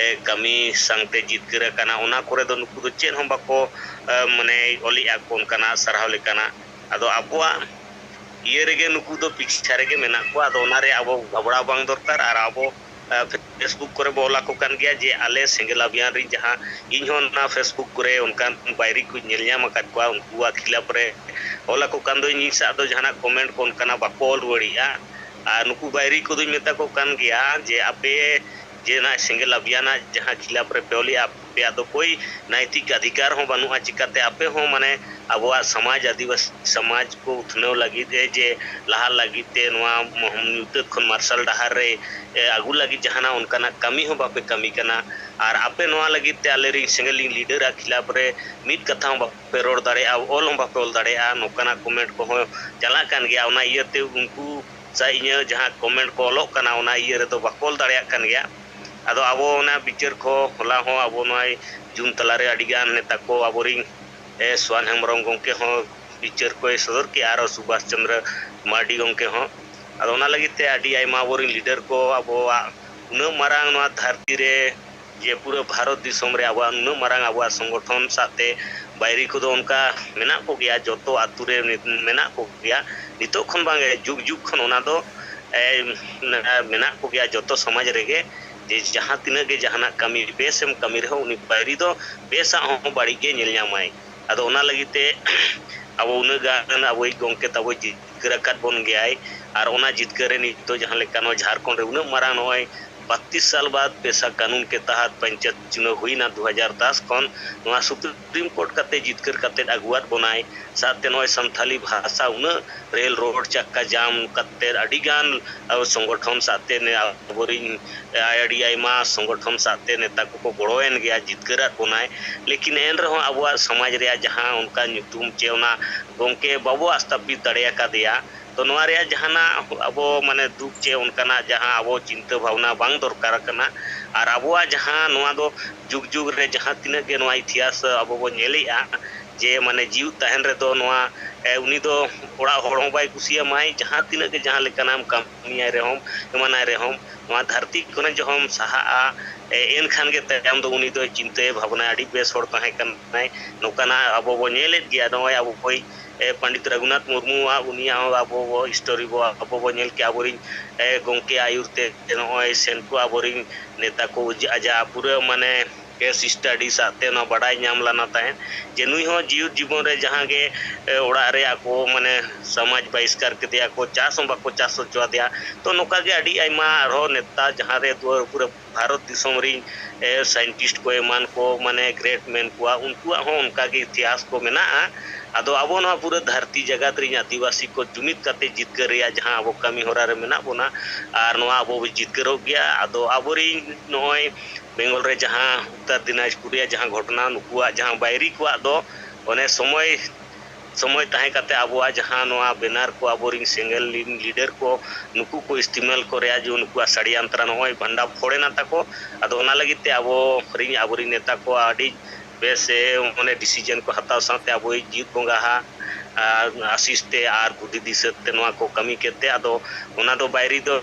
ᱮ, ᱠᱟᱹᱢᱤ ᱥᱟᱶᱛᱮ ᱡᱤᱛᱠᱟᱹᱨ ᱟᱠᱟᱱᱟ, ᱚᱱᱟ ᱠᱚᱨᱮ ᱫᱚ ᱱᱩᱠᱩ ᱫᱚ ᱪᱮᱫ ᱦᱚᱸ ᱵᱟᱠᱚ, ᱮ, ᱢᱟᱱᱮ ᱚᱞᱮᱜᱼᱟ ᱠᱚ ᱚᱱᱠᱟᱱᱟᱜ ᱥᱟᱨᱦᱟᱣ ᱞᱮᱠᱟᱱᱟᱜ᱾ ᱟᱫᱚ ᱟᱵᱚᱣᱟᱜ ᱤᱭᱟᱹ ᱨᱮᱜᱮ ᱱᱩᱠᱩ ᱫᱚ ᱯᱤᱪᱷᱟ ᱨᱮᱜᱮ ᱢᱮᱱᱟᱜ ᱠᱚᱣᱟ᱾ ᱟᱫᱚ ᱚᱱᱟ ᱨᱮ ᱟᱵᱚ ᱜᱷᱟᱵᱽᱲᱟᱣ ᱵᱟᱝ ᱫᱚᱨᱠᱟᱨ᱾ ᱟᱨ ᱟᱵᱚ, ᱮ, Facebook ᱠᱚᱨᱮ ᱵᱚ ᱚᱞ ᱟᱠᱚ ᱠᱟᱱ ᱜᱮᱭᱟ ᱡᱮ ᱟᱞᱮ ᱥᱮᱸᱜᱮᱞ ᱟᱵᱷᱤᱭᱟᱱ ᱨᱤᱱ ᱡᱟᱦᱟᱸ, ᱤᱧ ᱦᱚᱸ ᱚᱱᱟ Facebook ᱠᱚᱨᱮ ᱚᱱᱠᱟᱱ ᱵᱟᱭᱨᱤ ᱠᱚᱧ ᱧᱮᱞ ᱧᱟᱢ ᱟᱠᱟᱫ ᱠᱚᱣᱟ, ᱩᱱᱠᱩᱣᱟᱜ ᱠᱷᱤᱞᱟᱯ ᱨᱮ ᱚᱞ ᱟᱠᱚ ᱠᱟᱱ ᱫᱚ ᱤᱧ ᱥᱟᱶ ᱫᱚ ᱡᱟᱦᱟᱱᱟᱜ comment ᱠᱚ ᱚᱱᱠᱟᱱᱟᱜ ᱵᱟᱠᱚ ᱚᱞ ᱨᱩᱣᱟᱹᱲᱮᱜᱼᱟ᱾ ᱟᱨ ᱱᱩᱠᱩ ᱵᱟᱭᱨᱤ ᱠᱚᱫᱚᱧ ᱢᱮᱛᱟ ᱠᱚ ᱠᱟᱱ ᱜᱮᱭᱟ ᱡᱮ ᱟᱯᱮ ᱡᱮ ᱱᱚᱣᱟ ᱥᱮᱸᱜᱮᱞ ᱟᱵᱷᱤᱭᱟᱱᱟᱜ ᱡᱟᱦᱟᱸ ᱠᱷᱤᱞᱟᱯ ᱨᱮ ᱯᱮ ᱚᱞᱮᱜᱼᱟ, ᱟᱯᱮᱭᱟᱜ ᱫᱚ ᱠᱳᱭ ᱱᱟᱭᱛᱤᱠ ᱚᱫᱷᱤᱠᱟᱨ ᱦᱚᱸ ᱵᱟᱹᱱᱩᱜᱼᱟ᱾ ᱪᱤᱠᱟᱛᱮ ᱟᱯᱮ ᱦᱚᱸ ᱢᱟᱱᱮ ᱟᱵᱚᱣᱟᱜ ᱥᱚᱢᱟᱡᱽ, ᱟᱹᱫᱤᱵᱟᱹᱥᱤ ᱥᱚᱢᱟᱡᱽ ᱠᱚ ᱩᱛᱱᱟᱹᱣ ᱞᱟᱹᱜᱤᱫ ᱮ ᱡᱮ ᱞᱟᱦᱟ ᱞᱟᱹᱜᱤᱫ ᱛᱮ ᱱᱚᱣᱟ ᱢᱚᱦ-, ᱧᱩᱛᱟᱹᱛ ᱠᱷᱚᱱ ᱢᱟᱨᱥᱟᱞ ᱰᱟᱦᱟᱨ ᱨᱮ, ᱮ, ᱟᱹᱜᱩ ᱞᱟᱹᱜᱤᱫ ᱡᱟᱦᱟᱱᱟᱜ ᱚᱱᱠᱟᱱᱟᱜ ᱠᱟᱹᱢᱤ ᱦᱚᱸ ᱵᱟᱯᱮ ᱠᱟᱹᱢᱤ ᱠᱟᱱᱟ᱾ ᱟᱨ ᱟᱯᱮ ᱱᱚᱣᱟ ᱞᱟᱹᱜᱤᱫ ᱛᱮ ᱟᱞᱮ ᱨᱮᱱ ᱥᱮᱸᱜᱮᱞ ᱨᱮᱱ leader ᱟᱜ ᱠᱷᱤᱞᱟᱯ ᱨᱮ ᱢᱤᱫ ᱠᱟᱛᱷᱟ ᱦᱚᱸ ᱵᱟᱯᱮ ᱨᱚᱲ ᱫᱟᱲᱮᱭᱟᱜᱼᱟ, ᱚᱞ ᱦᱚᱸ ᱵᱟᱯᱮ ᱚᱞ ᱫᱟᱲᱮᱭᱟᱜᱼᱟ, ᱱᱚᱝᱠᱟᱱᱟᱜ comment ᱠᱚᱦᱚᱸ ᱪᱟᱞᱟᱜ ᱠᱟᱱ ᱜᱮᱭᱟ᱾ ᱚᱱᱟ ᱤᱭᱟᱹᱛᱮ ᱩᱱᱠᱩ ᱥᱮ ᱤᱧᱟᱹᱜ ᱡᱟᱦᱟᱸ comment ᱠᱚ ᱚᱞᱚᱜ ᱠᱟᱱᱟ, ᱚᱱᱟ ᱤᱭᱟᱹ ᱨᱮᱫᱚ ᱵᱟᱠᱚ ᱚᱞ ᱫᱟᱲᱮᱭᱟᱜ ᱠᱟᱱ ᱜᱮᱭᱟ᱾ ᱟᱫᱚ ᱟᱵᱚ ᱚᱱᱟ ᱵᱤᱪᱟᱹᱨ ᱠᱚ ᱦᱚᱞᱟ ᱦᱚᱸ ᱟᱵᱚ ᱱᱚᱣᱟ ᱡᱩᱱ ᱛᱟᱞᱟᱨᱮ ᱟᱹᱰᱤ ᱜᱟᱱ ᱱᱮᱛᱟ ᱠᱚ ᱟᱵᱚᱨᱤᱱ, ᱮ, ᱥᱩᱣᱟᱱ ᱦᱮᱢᱵᱨᱚᱢ ᱜᱚᱢᱠᱮ ᱦᱚᱸ ᱵᱤᱪᱟᱹᱨ ᱠᱚᱭ ᱥᱚᱫᱚᱨ ᱠᱮᱜᱼᱟ, ᱟᱨ ᱥᱩᱵᱷᱟᱥ ᱪᱚᱸᱫᱽᱨᱚ ᱢᱟᱨᱰᱤ ᱜᱚᱢᱠᱮ ᱦᱚᱸ᱾ ᱟᱫᱚ ᱚᱱᱟ ᱞᱟᱹᱜᱤᱫ ᱛᱮ ᱟᱹᱰᱤ ᱟᱭᱢᱟ ᱟᱵᱚᱨᱤᱱ leader ᱠᱚ ᱟᱵᱚᱣᱟᱜ ᱩᱱᱟᱹᱜ ᱢᱟᱨᱟᱝ ᱱᱚᱣᱟ ᱫᱷᱟᱹᱨᱛᱤ ᱨᱮ ᱡᱮ ᱯᱩᱨᱟᱹ ᱵᱷᱟᱨᱚᱛ ᱫᱤᱥᱚᱢ ᱨᱮ ᱟᱵᱚᱣᱟᱜ ᱱᱩᱱᱟᱹᱜ ᱢᱟᱨᱟᱝ ᱟᱵᱚᱣᱟᱜ ᱥᱚᱝᱜᱚᱴᱷᱚᱱ ᱥᱟᱶᱛᱮ ᱵᱟᱹᱭᱨᱤ ᱠᱚᱫᱚ ᱚᱱᱠᱟ ᱢᱮᱱᱟᱜ ᱠᱚᱜᱮᱭᱟ, ᱡᱚᱛᱚ ᱟᱛᱳ ᱨᱮ ᱢᱮᱱᱟᱜ ᱠᱚᱜᱮᱭᱟ᱾ ᱱᱤᱛᱚᱜ ᱠᱷᱚᱱ ᱵᱟᱝ, ᱡᱩᱜᱽ ᱡᱩᱜᱽ ᱠᱷᱚᱱ ᱚᱱᱟ ᱫᱚ, ᱮ, ᱢᱮᱱᱟᱜ ᱠᱚᱜᱮᱭᱟ ᱡᱚᱛᱚ ᱥᱚᱢᱟᱡᱽ ᱨᱮᱜᱮ, ᱡᱮ ᱡᱟᱦᱟᱸ ᱛᱤᱱᱟᱹᱜ ᱜᱮ ᱡᱟᱦᱟᱱᱟᱜ ᱠᱟᱹᱢᱤ ᱵᱮᱥ ᱮᱢ ᱠᱟᱹᱢᱤ ᱨᱮᱦᱚᱸ ᱩᱱᱤ ᱵᱟᱹᱭᱨᱤ ᱫᱚ ᱵᱮᱥᱟᱜ ᱦᱚᱸ ᱵᱟᱹᱲᱤᱡ ᱜᱮ ᱧᱮᱞ ᱧᱟᱢᱟᱭ᱾ ᱟᱫᱚ ᱚᱱᱟ ᱞᱟᱹᱜᱤᱫ ᱛᱮ ᱟᱵᱚ ᱩᱱᱟᱹᱜ ᱜᱟᱱ ᱟᱵᱚᱭᱤᱡ ᱜᱚᱢᱠᱮ ᱛᱟᱵᱚᱭ ᱡᱤᱛᱠᱟᱹᱨ ᱟᱠᱟᱫ ᱵᱚᱱ ᱜᱮᱭᱟᱭ, ᱟᱨ ᱚᱱᱟ ᱡᱤᱛᱠᱟᱹᱨ ᱨᱮ ᱱᱤᱛᱚᱜ ᱡᱟᱦᱟᱸ ᱞᱮᱠᱟ ᱱᱚᱣᱟ ᱡᱷᱟᱲᱠᱷᱚᱸᱰ ᱨᱮ ᱩᱱᱟᱹᱜ ᱢᱟᱨᱟᱝ ᱱᱚᱜᱼᱚᱭ ᱵᱟᱛᱤᱥ ᱥᱟᱞ ᱵᱟᱫ ᱯᱮᱥᱟ ᱠᱟᱹᱱᱩᱱ ᱠᱮ ᱛᱟᱦᱟᱛ ᱯᱚᱧᱪᱟᱭᱮᱛ ᱪᱩᱱᱟᱹᱣ ᱦᱩᱭᱱᱟ ᱫᱩ ᱦᱟᱡᱟᱨ ᱫᱟᱥ ᱠᱷᱚᱱ, ᱱᱚᱣᱟ ᱥᱩᱯᱨᱤᱢ ᱠᱳᱨᱴ ᱠᱟᱛᱮ ᱡᱤᱛᱠᱟᱹᱨ ᱠᱟᱛᱮ ᱟᱹᱜᱩᱣᱟᱫ ᱵᱚᱱᱟᱭ᱾ ᱥᱟᱶᱛᱮ ᱱᱚᱜᱼᱚᱭ ᱥᱟᱱᱛᱷᱟᱞᱤ ᱵᱷᱟᱥᱟ ᱩᱱᱟᱹᱜ ᱨᱮᱞ ᱨᱳᱰ ᱪᱟᱠᱟ ᱡᱟᱢ ᱠᱟᱛᱮ ᱟᱹᱰᱤ ᱜᱟᱱ ᱟᱵᱚ ᱥᱚᱝᱜᱚᱴᱷᱚᱱ ᱥᱟᱶᱛᱮ ᱱᱮ-, ᱟᱵᱚᱨᱤᱱ ᱟᱹᱰᱤ ᱟᱭᱢᱟ ᱥᱚᱝᱜᱚᱴᱷᱚᱱ ᱥᱟᱶᱛᱮ ᱱᱮᱛᱟ ᱠᱚᱠᱚ ᱜᱚᱲᱚᱭᱮᱱ ᱜᱮᱭᱟ, ᱡᱤᱛᱠᱟᱹᱨᱟᱫ ᱵᱚᱱᱟᱭ᱾ ᱞᱮᱠᱤᱱ ᱮᱱ ᱨᱮᱦᱚᱸ ᱟᱵᱚᱣᱟᱜ ᱥᱚᱢᱟᱡᱽ ᱨᱮᱭᱟᱜ ᱡᱟᱦᱟᱸ ᱚᱱᱠᱟ ᱧᱩᱛᱩᱢ ᱪᱮ ᱚᱱᱟ ᱜᱚᱢᱠᱮ ᱵᱟᱵᱚ ᱟᱥᱛᱟᱯᱤᱛ ᱫᱟᱲᱮ ᱟᱠᱟᱫᱮᱭᱟ᱾ ᱛᱚ ᱱᱚᱣᱟ ᱨᱮᱭᱟᱜ ᱡᱟᱦᱟᱱᱟᱜ ᱟᱵᱚ ᱢᱟᱱᱮ ᱫᱩᱠ ᱪᱮ ᱚᱱᱠᱟᱱᱟᱜ ᱡᱟᱦᱟᱸ ᱟᱵᱚ ᱪᱤᱱᱛᱟᱹ ᱵᱷᱟᱵᱽᱱᱟ ᱵᱟᱝ ᱫᱚᱨᱠᱟᱨ ᱠᱟᱱᱟ᱾ ᱟᱨ ᱟᱵᱚᱣᱟᱜ ᱡᱟᱦᱟᱸ ᱱᱚᱣᱟ ᱫᱚ ᱡᱩᱜᱽ ᱡᱩᱜᱽ ᱨᱮ ᱡᱟᱦᱟᱸ ᱛᱤᱱᱟᱹᱜ ᱜᱮ ᱱᱚᱣᱟ ᱤᱛᱤᱦᱟᱥ ᱟᱵᱚ ᱵᱚ ᱧᱮᱞᱮᱜᱼᱟ, ᱡᱮ ᱢᱟᱱᱮ ᱡᱤᱣᱤᱫ ᱛᱟᱦᱮᱱ ᱨᱮᱫᱚ ᱱᱚᱣᱟ, ᱮ, ᱩᱱᱤ ᱫᱚ ᱚᱲᱟᱜ ᱦᱚᱲ ᱦᱚᱸ ᱵᱟᱭ ᱠᱩᱥᱤᱭᱟᱢᱟᱭ, ᱡᱟᱦᱟᱸ ᱛᱤᱱᱟᱹᱜ ᱜᱮ ᱡᱟᱦᱟᱸ ᱞᱮᱠᱟᱱᱟᱜ ᱮᱢ ᱠᱟᱹᱢᱤᱭᱟᱭ ᱨᱮᱦᱚᱸ, ᱮᱢᱟᱱᱟᱭ ᱨᱮᱦᱚᱸ, ᱱᱚᱣᱟ ᱫᱷᱟᱹᱨᱛᱤ ᱠᱷᱚᱱ ᱡᱚᱠᱷᱚᱱ ᱥᱟᱦᱟᱜᱼᱟ, ᱮ, ᱮᱱᱠᱷᱟᱱ ᱜᱮ ᱛᱟᱭᱚᱢ ᱫᱚ ᱩᱱᱤ ᱫᱚᱭ ᱪᱤᱱᱛᱟᱹᱭᱟ, ᱵᱷᱟᱵᱽᱱᱟᱭᱟ, ᱟᱹᱰᱤ ᱵᱮᱥ ᱦᱚᱲ ᱛᱟᱦᱮᱸ ᱠᱟᱱᱟᱭ᱾ ᱱᱚᱝᱠᱟᱱᱟᱜ ᱟᱵᱚ ᱵᱚ ᱧᱮᱞᱮᱫ ᱜᱮᱭᱟ, ᱱᱚᱜᱼᱚᱭ ᱟᱵᱚ ᱦᱚᱭ, ᱮ, ᱯᱚᱱᱰᱤᱛ ᱨᱚᱜᱷᱩᱱᱟᱛᱷ ᱢᱩᱨᱢᱩᱣᱟᱜ ᱩᱱᱤᱭᱟᱜ ᱦᱚᱸ ᱟᱵᱚ ᱵᱚ history ᱵᱚ, ᱟᱵᱚ ᱵᱚ ᱧᱮᱞ ᱠᱮᱜᱼᱟ, ᱟᱵᱚᱨᱤᱱ, ᱮ, ᱜᱚᱢᱠᱮ ᱟᱹᱭᱩᱨ ᱛᱮ ᱱᱚᱜᱼᱚᱭ ᱥᱮᱱᱠᱚ ᱟᱵᱚᱨᱤᱱ ᱱᱮᱛᱟ ᱠᱚ ᱟᱡᱟᱜ ᱯᱩᱨᱟᱹ ᱢᱟᱱᱮ case study ᱥᱟᱶᱛᱮ ᱱᱚᱣᱟ ᱵᱟᱰᱟᱭ ᱧᱟᱢ ᱞᱮᱱᱟ ᱛᱟᱦᱮᱸᱫ ᱡᱮ ᱱᱩᱭ ᱦᱚᱸ ᱡᱤᱭᱚᱱ ᱡᱤᱵᱚᱱ ᱨᱮ ᱡᱟᱦᱟᱸ ᱜᱮ, ᱮ, ᱚᱲᱟᱜ ᱨᱮ ᱟᱠᱚ ᱢᱟᱱᱮ ᱥᱚᱢᱟᱡᱽ ᱵᱟᱦᱤᱥᱠᱟᱨ ᱠᱮᱫᱮᱭᱟ ᱠᱚ, ᱪᱟᱥ ᱦᱚᱸ ᱵᱟᱠᱚ ᱪᱟᱥ ᱦᱚᱪᱚ ᱟᱫᱮᱭᱟ᱾ ᱛᱚ ᱱᱚᱝᱠᱟ ᱜᱮ ᱟᱹᱰᱤ ᱟᱭᱢᱟ ᱟᱨᱦᱚᱸ ᱱᱮᱛᱟ ᱡᱟᱦᱟᱸ ᱨᱮ ᱫᱩᱣᱟᱹᱨ ᱯᱩᱨᱟᱹ ᱵᱷᱟᱨᱚᱛ ᱫᱤᱥᱚᱢ ᱨᱤᱱ, ᱮ, scientist ᱠᱚ ᱮᱢᱟᱱ ᱠᱚ ᱢᱟᱱᱮ great ᱢᱮᱱ ᱠᱚᱣᱟ, ᱩᱱᱠᱩᱣᱟᱜ ᱦᱚᱸ ᱚᱱᱠᱟ ᱜᱮ ᱤᱛᱤᱦᱟᱥ ᱠᱚ ᱢᱮᱱᱟᱜᱼᱟ᱾ ᱟᱫᱚ ᱟᱵᱚ ᱱᱚᱣᱟ ᱯᱩᱨᱟᱹ ᱫᱷᱟᱹᱨᱛᱤ ᱡᱟᱠᱟᱛ ᱨᱤᱱ ᱟᱹᱫᱤᱵᱟᱹᱥᱤ ᱠᱚ ᱡᱩᱢᱤᱫ ᱠᱟᱛᱮ ᱡᱤᱛᱠᱟᱹᱨ ᱨᱮᱭᱟᱜ ᱡᱟᱦᱟᱸ ᱟᱵᱚ ᱠᱟᱹᱢᱤ ᱦᱚᱨᱟ ᱨᱮ ᱢᱮᱱᱟᱜ ᱵᱚᱱᱟ, ᱟᱨ ᱱᱚᱣᱟ ᱟᱵᱚ ᱵᱚ ᱡᱤᱛᱠᱟᱹᱨᱚᱜ ᱜᱮᱭᱟ᱾ ᱟᱫᱚ ᱟᱵᱚᱨᱤᱱ ᱱᱚᱜᱼᱚᱭ ᱵᱮᱝᱜᱚᱞ ᱨᱮ ᱡᱟᱦᱟᱸ ᱩᱛᱛᱚᱨ ᱫᱤᱱᱟᱡᱽᱯᱩᱨ ᱨᱮᱭᱟᱜ ᱡᱟᱦᱟᱸ ᱜᱷᱚᱴᱚᱱᱟ, ᱱᱩᱠᱩᱣᱟᱜ ᱡᱟᱦᱟᱸ ᱵᱟᱹᱭᱨᱤ ᱠᱚᱣᱟᱜ ᱫᱚ ᱚᱱᱮ ᱥᱚᱢᱚᱭ ᱥᱚᱢᱚᱭ ᱛᱟᱦᱮᱸ ᱠᱟᱛᱮ ᱟᱵᱚᱣᱟᱜ ᱡᱟᱦᱟᱸ ᱱᱚᱣᱟ ᱵᱮᱱᱟᱨ ᱠᱚ, ᱟᱵᱚᱨᱮᱱ ᱥᱮᱸᱜᱮᱞ ᱞᱤᱰᱟᱨ ᱠᱚ, ᱱᱩᱠᱩ ᱠᱚ ᱤᱥᱛᱮᱢᱟᱞ ᱠᱚ ᱨᱮᱭᱟᱜ ᱡᱮ ᱱᱩᱠᱩᱣᱟᱜ ᱥᱟᱲᱤᱭᱟᱱᱛᱨᱟ ᱱᱚᱜᱼᱚᱭ ᱵᱷᱟᱱᱰᱟ ᱯᱷᱚᱲᱮᱱᱟ ᱛᱟᱠᱚ᱾ ᱟᱫᱚ ᱚᱱᱟ ᱞᱟᱹᱜᱤᱫ ᱛᱮ ᱟᱵᱚᱨᱮᱱ, ᱟᱵᱚᱨᱮᱱ ᱱᱮᱛᱟ ᱠᱚ ᱟᱹᱰᱤ ᱵᱮᱥ, ᱮ, ᱢᱟᱱᱮ decision ᱠᱚ ᱦᱟᱛᱟᱣ ᱥᱟᱶᱛᱮ ᱟᱵᱚᱭᱤᱡ ᱡᱤᱣᱤᱫ ᱵᱚᱸᱜᱟ ᱦᱟᱜ, ᱟᱨ ᱟᱥᱤᱥ ᱛᱮ ᱟᱨ ᱵᱩᱫᱷᱤ ᱫᱤᱥᱟᱹ ᱛᱮ ᱱᱚᱣᱟ ᱠᱚ ᱠᱟᱹᱢᱤ ᱠᱮᱫ ᱛᱮ, ᱟᱫᱚ ᱚᱱᱟ ᱫᱚ ᱵᱟᱭᱨᱤ ᱫᱚ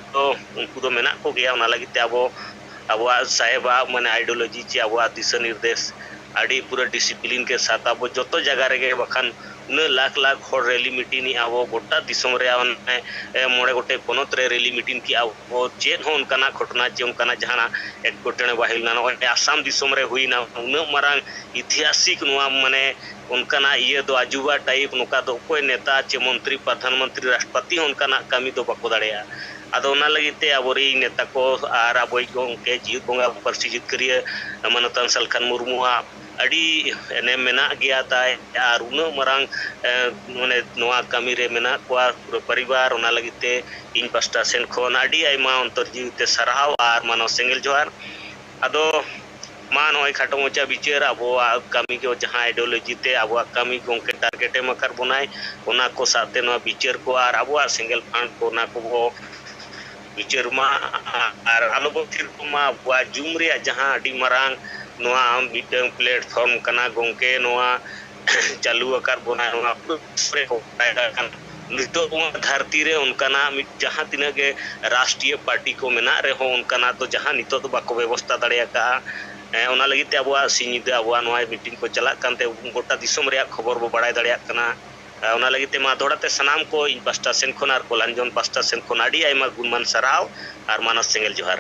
ᱩᱱᱠᱩ ᱫᱚ ᱢᱮᱱᱟᱜ ᱠᱚᱜᱮᱭᱟ᱾ ᱚᱱᱟ ᱞᱟᱹᱜᱤᱫ ᱛᱮ ᱟᱵᱚ ᱟᱵᱚᱣᱟᱜ ᱥᱟᱦᱮᱵᱟᱜ ᱢᱟᱱᱮ ideology ᱪᱮ ᱟᱵᱚᱣᱟᱜ ᱫᱤᱥᱟᱹ ᱱᱤᱨᱫᱮᱥ ᱟᱹᱰᱤ ᱯᱩᱨᱟᱹ discipline ᱠᱮ ᱥᱟᱛᱷ ᱟᱵᱚ ᱡᱚᱛᱚ ᱡᱟᱭᱜᱟ ᱨᱮᱜᱮ, ᱵᱟᱠᱷᱟᱱ ᱩᱱᱟᱹᱜ ᱞᱟᱠᱷ ᱞᱟᱠᱷ ᱦᱚᱲ rally meeting ᱮᱜᱼᱟ ᱵᱚ, ᱜᱚᱴᱟ ᱫᱤᱥᱚᱢ ᱨᱮᱭᱟᱜ ᱚᱱᱮ, ᱮ, ᱢᱚᱬᱮ ᱜᱚᱴᱮᱡ ᱯᱚᱱᱚᱛ ᱨᱮ rally meeting ᱠᱮᱜᱼᱟ ᱵᱚ, ᱪᱮᱫ ᱦᱚᱸ ᱚᱱᱠᱟᱱᱟᱜ ᱜᱷᱚᱴᱚᱱᱟ ᱪᱮ ᱚᱱᱠᱟᱱᱟᱜ ᱡᱟᱦᱟᱱᱟᱜ ᱮᱴᱠᱮᱴᱚᱬᱮ ᱵᱟᱭ ᱦᱩᱭ ᱞᱮᱱᱟ᱾ ᱱᱚᱜᱼᱚᱭ ᱟᱥᱟᱢ ᱫᱤᱥᱚᱢ ᱨᱮ ᱦᱩᱭᱱᱟ, ᱩᱱᱟᱹᱜ ᱢᱟᱨᱟᱝ ᱤᱛᱤᱦᱟᱥᱤᱠ ᱱᱚᱣᱟ ᱢᱟᱱᱮ ᱚᱱᱠᱟᱱᱟᱜ ᱤᱭᱟᱹ ᱫᱚ ᱟᱡᱩᱵᱟ type, ᱱᱚᱝᱠᱟ ᱫᱚ ᱚᱠᱚᱭ ᱱᱮᱛᱟ ᱪᱮ ᱢᱚᱱᱛᱨᱤ, ᱯᱨᱚᱫᱷᱟᱱ ᱢᱚᱱᱛᱨᱤ, ᱨᱟᱥᱴᱨᱚᱯᱚᱛᱤ ᱦᱚᱸ ᱚᱱᱠᱟᱱᱟᱜ ᱠᱟᱹᱢᱤ ᱫᱚ ᱵᱟᱠᱚ ᱫᱟᱲᱮᱭᱟᱜᱼᱟ᱾ ᱟᱫᱚ ᱚᱱᱟ ᱞᱟᱹᱜᱤᱫ ᱛᱮ ᱟᱵᱚᱨᱮᱱ ᱱᱮᱛᱟ ᱠᱚ ᱟᱨ ᱟᱵᱚᱭᱤᱡ ᱜᱚᱢᱠᱮ ᱡᱤᱣᱤᱫ ᱵᱚᱸᱜᱟ ᱯᱟᱹᱨᱥᱤ ᱡᱤᱛᱠᱟᱹᱨᱤᱭᱟᱹ ᱢᱟᱱᱚᱛᱟᱱ ᱥᱟᱞᱠᱷᱟᱱ ᱢᱩᱨᱢᱩᱣᱟᱜ ᱟᱹᱰᱤ ᱮᱱᱮᱢ ᱢᱮᱱᱟᱜ ᱜᱮᱭᱟ ᱛᱟᱭ᱾ ᱟᱨ ᱩᱱᱟᱹᱜ ᱢᱟᱨᱟᱝ, ᱮ, ᱢᱟᱱᱮ ᱱᱚᱣᱟ ᱠᱟᱹᱢᱤ ᱨᱮ ᱢᱮᱱᱟᱜ ᱠᱚᱣᱟ ᱯᱩᱨᱟᱹ ᱯᱚᱨᱤᱵᱟᱨ, ᱚᱱᱟ ᱞᱟᱹᱜᱤᱫ ᱛᱮ ᱤᱧ ᱯᱟᱥᱴᱟ ᱥᱮᱱ ᱠᱷᱚᱱ ᱟᱹᱰᱤ ᱟᱭᱢᱟ ᱚᱱᱛᱚᱨ ᱡᱤᱣᱤ ᱛᱮ ᱥᱟᱨᱦᱟᱣ ᱟᱨ ᱢᱟᱱᱚᱛ ᱥᱮᱸᱜᱮᱞ ᱡᱚᱦᱟᱨ᱾ ᱟᱫᱚ ᱢᱟ ᱱᱚᱜᱼᱚᱭ ᱠᱷᱟᱴᱚ ᱢᱚᱪᱟ ᱵᱤᱪᱟᱹᱨ, ᱟᱵᱚᱣᱟᱜ ᱠᱟᱹᱢᱤ ᱠᱚ ᱡᱟᱦᱟᱸ ideology ᱛᱮ ᱟᱵᱚᱣᱟᱜ ᱠᱟᱹᱢᱤ ᱜᱚᱢᱠᱮ target ᱮᱢ ᱟᱠᱟᱫ ᱵᱚᱱᱟᱭ, ᱚᱱᱟ ᱠᱚ ᱥᱟᱶᱛᱮ ᱱᱚᱣᱟ ᱵᱤᱪᱟᱹᱨ ᱠᱚ ᱟᱨ ᱟᱵᱚᱣᱟᱜ ᱥᱮᱸᱜᱮᱞ ᱯᱷᱟᱸᱫᱽ ᱠᱚ, ᱚᱱᱟ ᱠᱚᱵᱚ ᱵᱤᱪᱟᱹᱨ ᱢᱟ᱾ ᱟᱨ ᱟᱞᱚ ᱵᱚ ᱛᱷᱤᱨ ᱠᱚᱜ ᱢᱟ, ᱟᱵᱚᱣᱟᱜ ᱡᱩᱢ ᱨᱮᱭᱟᱜ ᱡᱟᱦᱟᱸ ᱟᱹᱰᱤ ᱢᱟᱨᱟᱝ ᱱᱚᱣᱟ ᱢᱤᱫᱴᱟᱝ platform ᱠᱟᱱᱟ ᱜᱚᱢᱠᱮ, ᱱᱚᱣᱟ ᱪᱟᱹᱞᱩ ᱟᱠᱟᱫ ᱵᱚᱱᱟ, ᱱᱚᱣᱟ ᱯᱩᱨᱟᱹ ᱨᱮ ᱠᱚ ᱵᱟᱰᱟᱭ ᱠᱟᱱ᱾ ᱱᱤᱛᱚᱜ ᱱᱚᱣᱟ ᱫᱷᱟᱹᱨᱛᱤ ᱨᱮ ᱚᱱᱠᱟᱱᱟᱜ ᱢᱤᱫ ᱡᱟᱦᱟᱸ ᱛᱤᱱᱟᱹᱜ ᱜᱮ ᱨᱟᱥᱴᱨᱤᱭᱚ ᱯᱟᱨᱴᱤ ᱠᱚ ᱢᱮᱱᱟᱜ ᱨᱮᱦᱚᱸ, ᱚᱱᱠᱟᱱᱟᱜ ᱫᱚ ᱡᱟᱦᱟᱸ ᱱᱤᱛᱚᱜ ᱫᱚ ᱵᱟᱠᱚ ᱵᱮᱵᱚᱥᱛᱷᱟ ᱫᱟᱲᱮ ᱟᱠᱟᱫᱼᱟ᱾ ᱮ, ᱚᱱᱟ ᱞᱟᱹᱜᱤᱫ ᱛᱮ ᱟᱵᱚᱣᱟᱜ ᱥᱤᱧ ᱧᱤᱫᱟᱹ ᱟᱵᱚᱣᱟᱜ ᱱᱚᱣᱟ meeting ᱠᱚ ᱪᱟᱞᱟᱜ ᱠᱟᱱᱛᱮ ᱜᱚᱴᱟ ᱫᱤᱥᱚᱢ ᱨᱮᱭᱟᱜ ᱠᱷᱚᱵᱚᱨ ᱵᱚ ᱵᱟᱲᱟᱭ ᱫᱟᱲᱮᱭᱟᱜ ᱠᱟᱱᱟ᱾ ᱮ, ᱚᱱᱟ ᱞᱟᱹᱜᱤᱫ ᱛᱮ ᱢᱟ ᱫᱚᱦᱲᱟ ᱛᱮ ᱥᱟᱱᱟᱢ ᱠᱚ ᱤᱧ ᱯᱟᱥᱴᱟ ᱥᱮᱱ ᱠᱷᱚᱱ ᱟᱨ ᱠᱚᱞᱟᱧᱡᱚᱱ ᱯᱟᱥᱴᱟ ᱥᱮᱱ ᱠᱷᱚᱱ ᱟᱹᱰᱤ ᱟᱭᱢᱟ ᱜᱩᱱᱢᱟᱱ ᱥᱟᱨᱦᱟᱣ ᱟᱨ ᱢᱟᱱᱚᱛ ᱥᱮᱸᱜᱮᱞ ᱡᱚᱦᱟᱨ᱾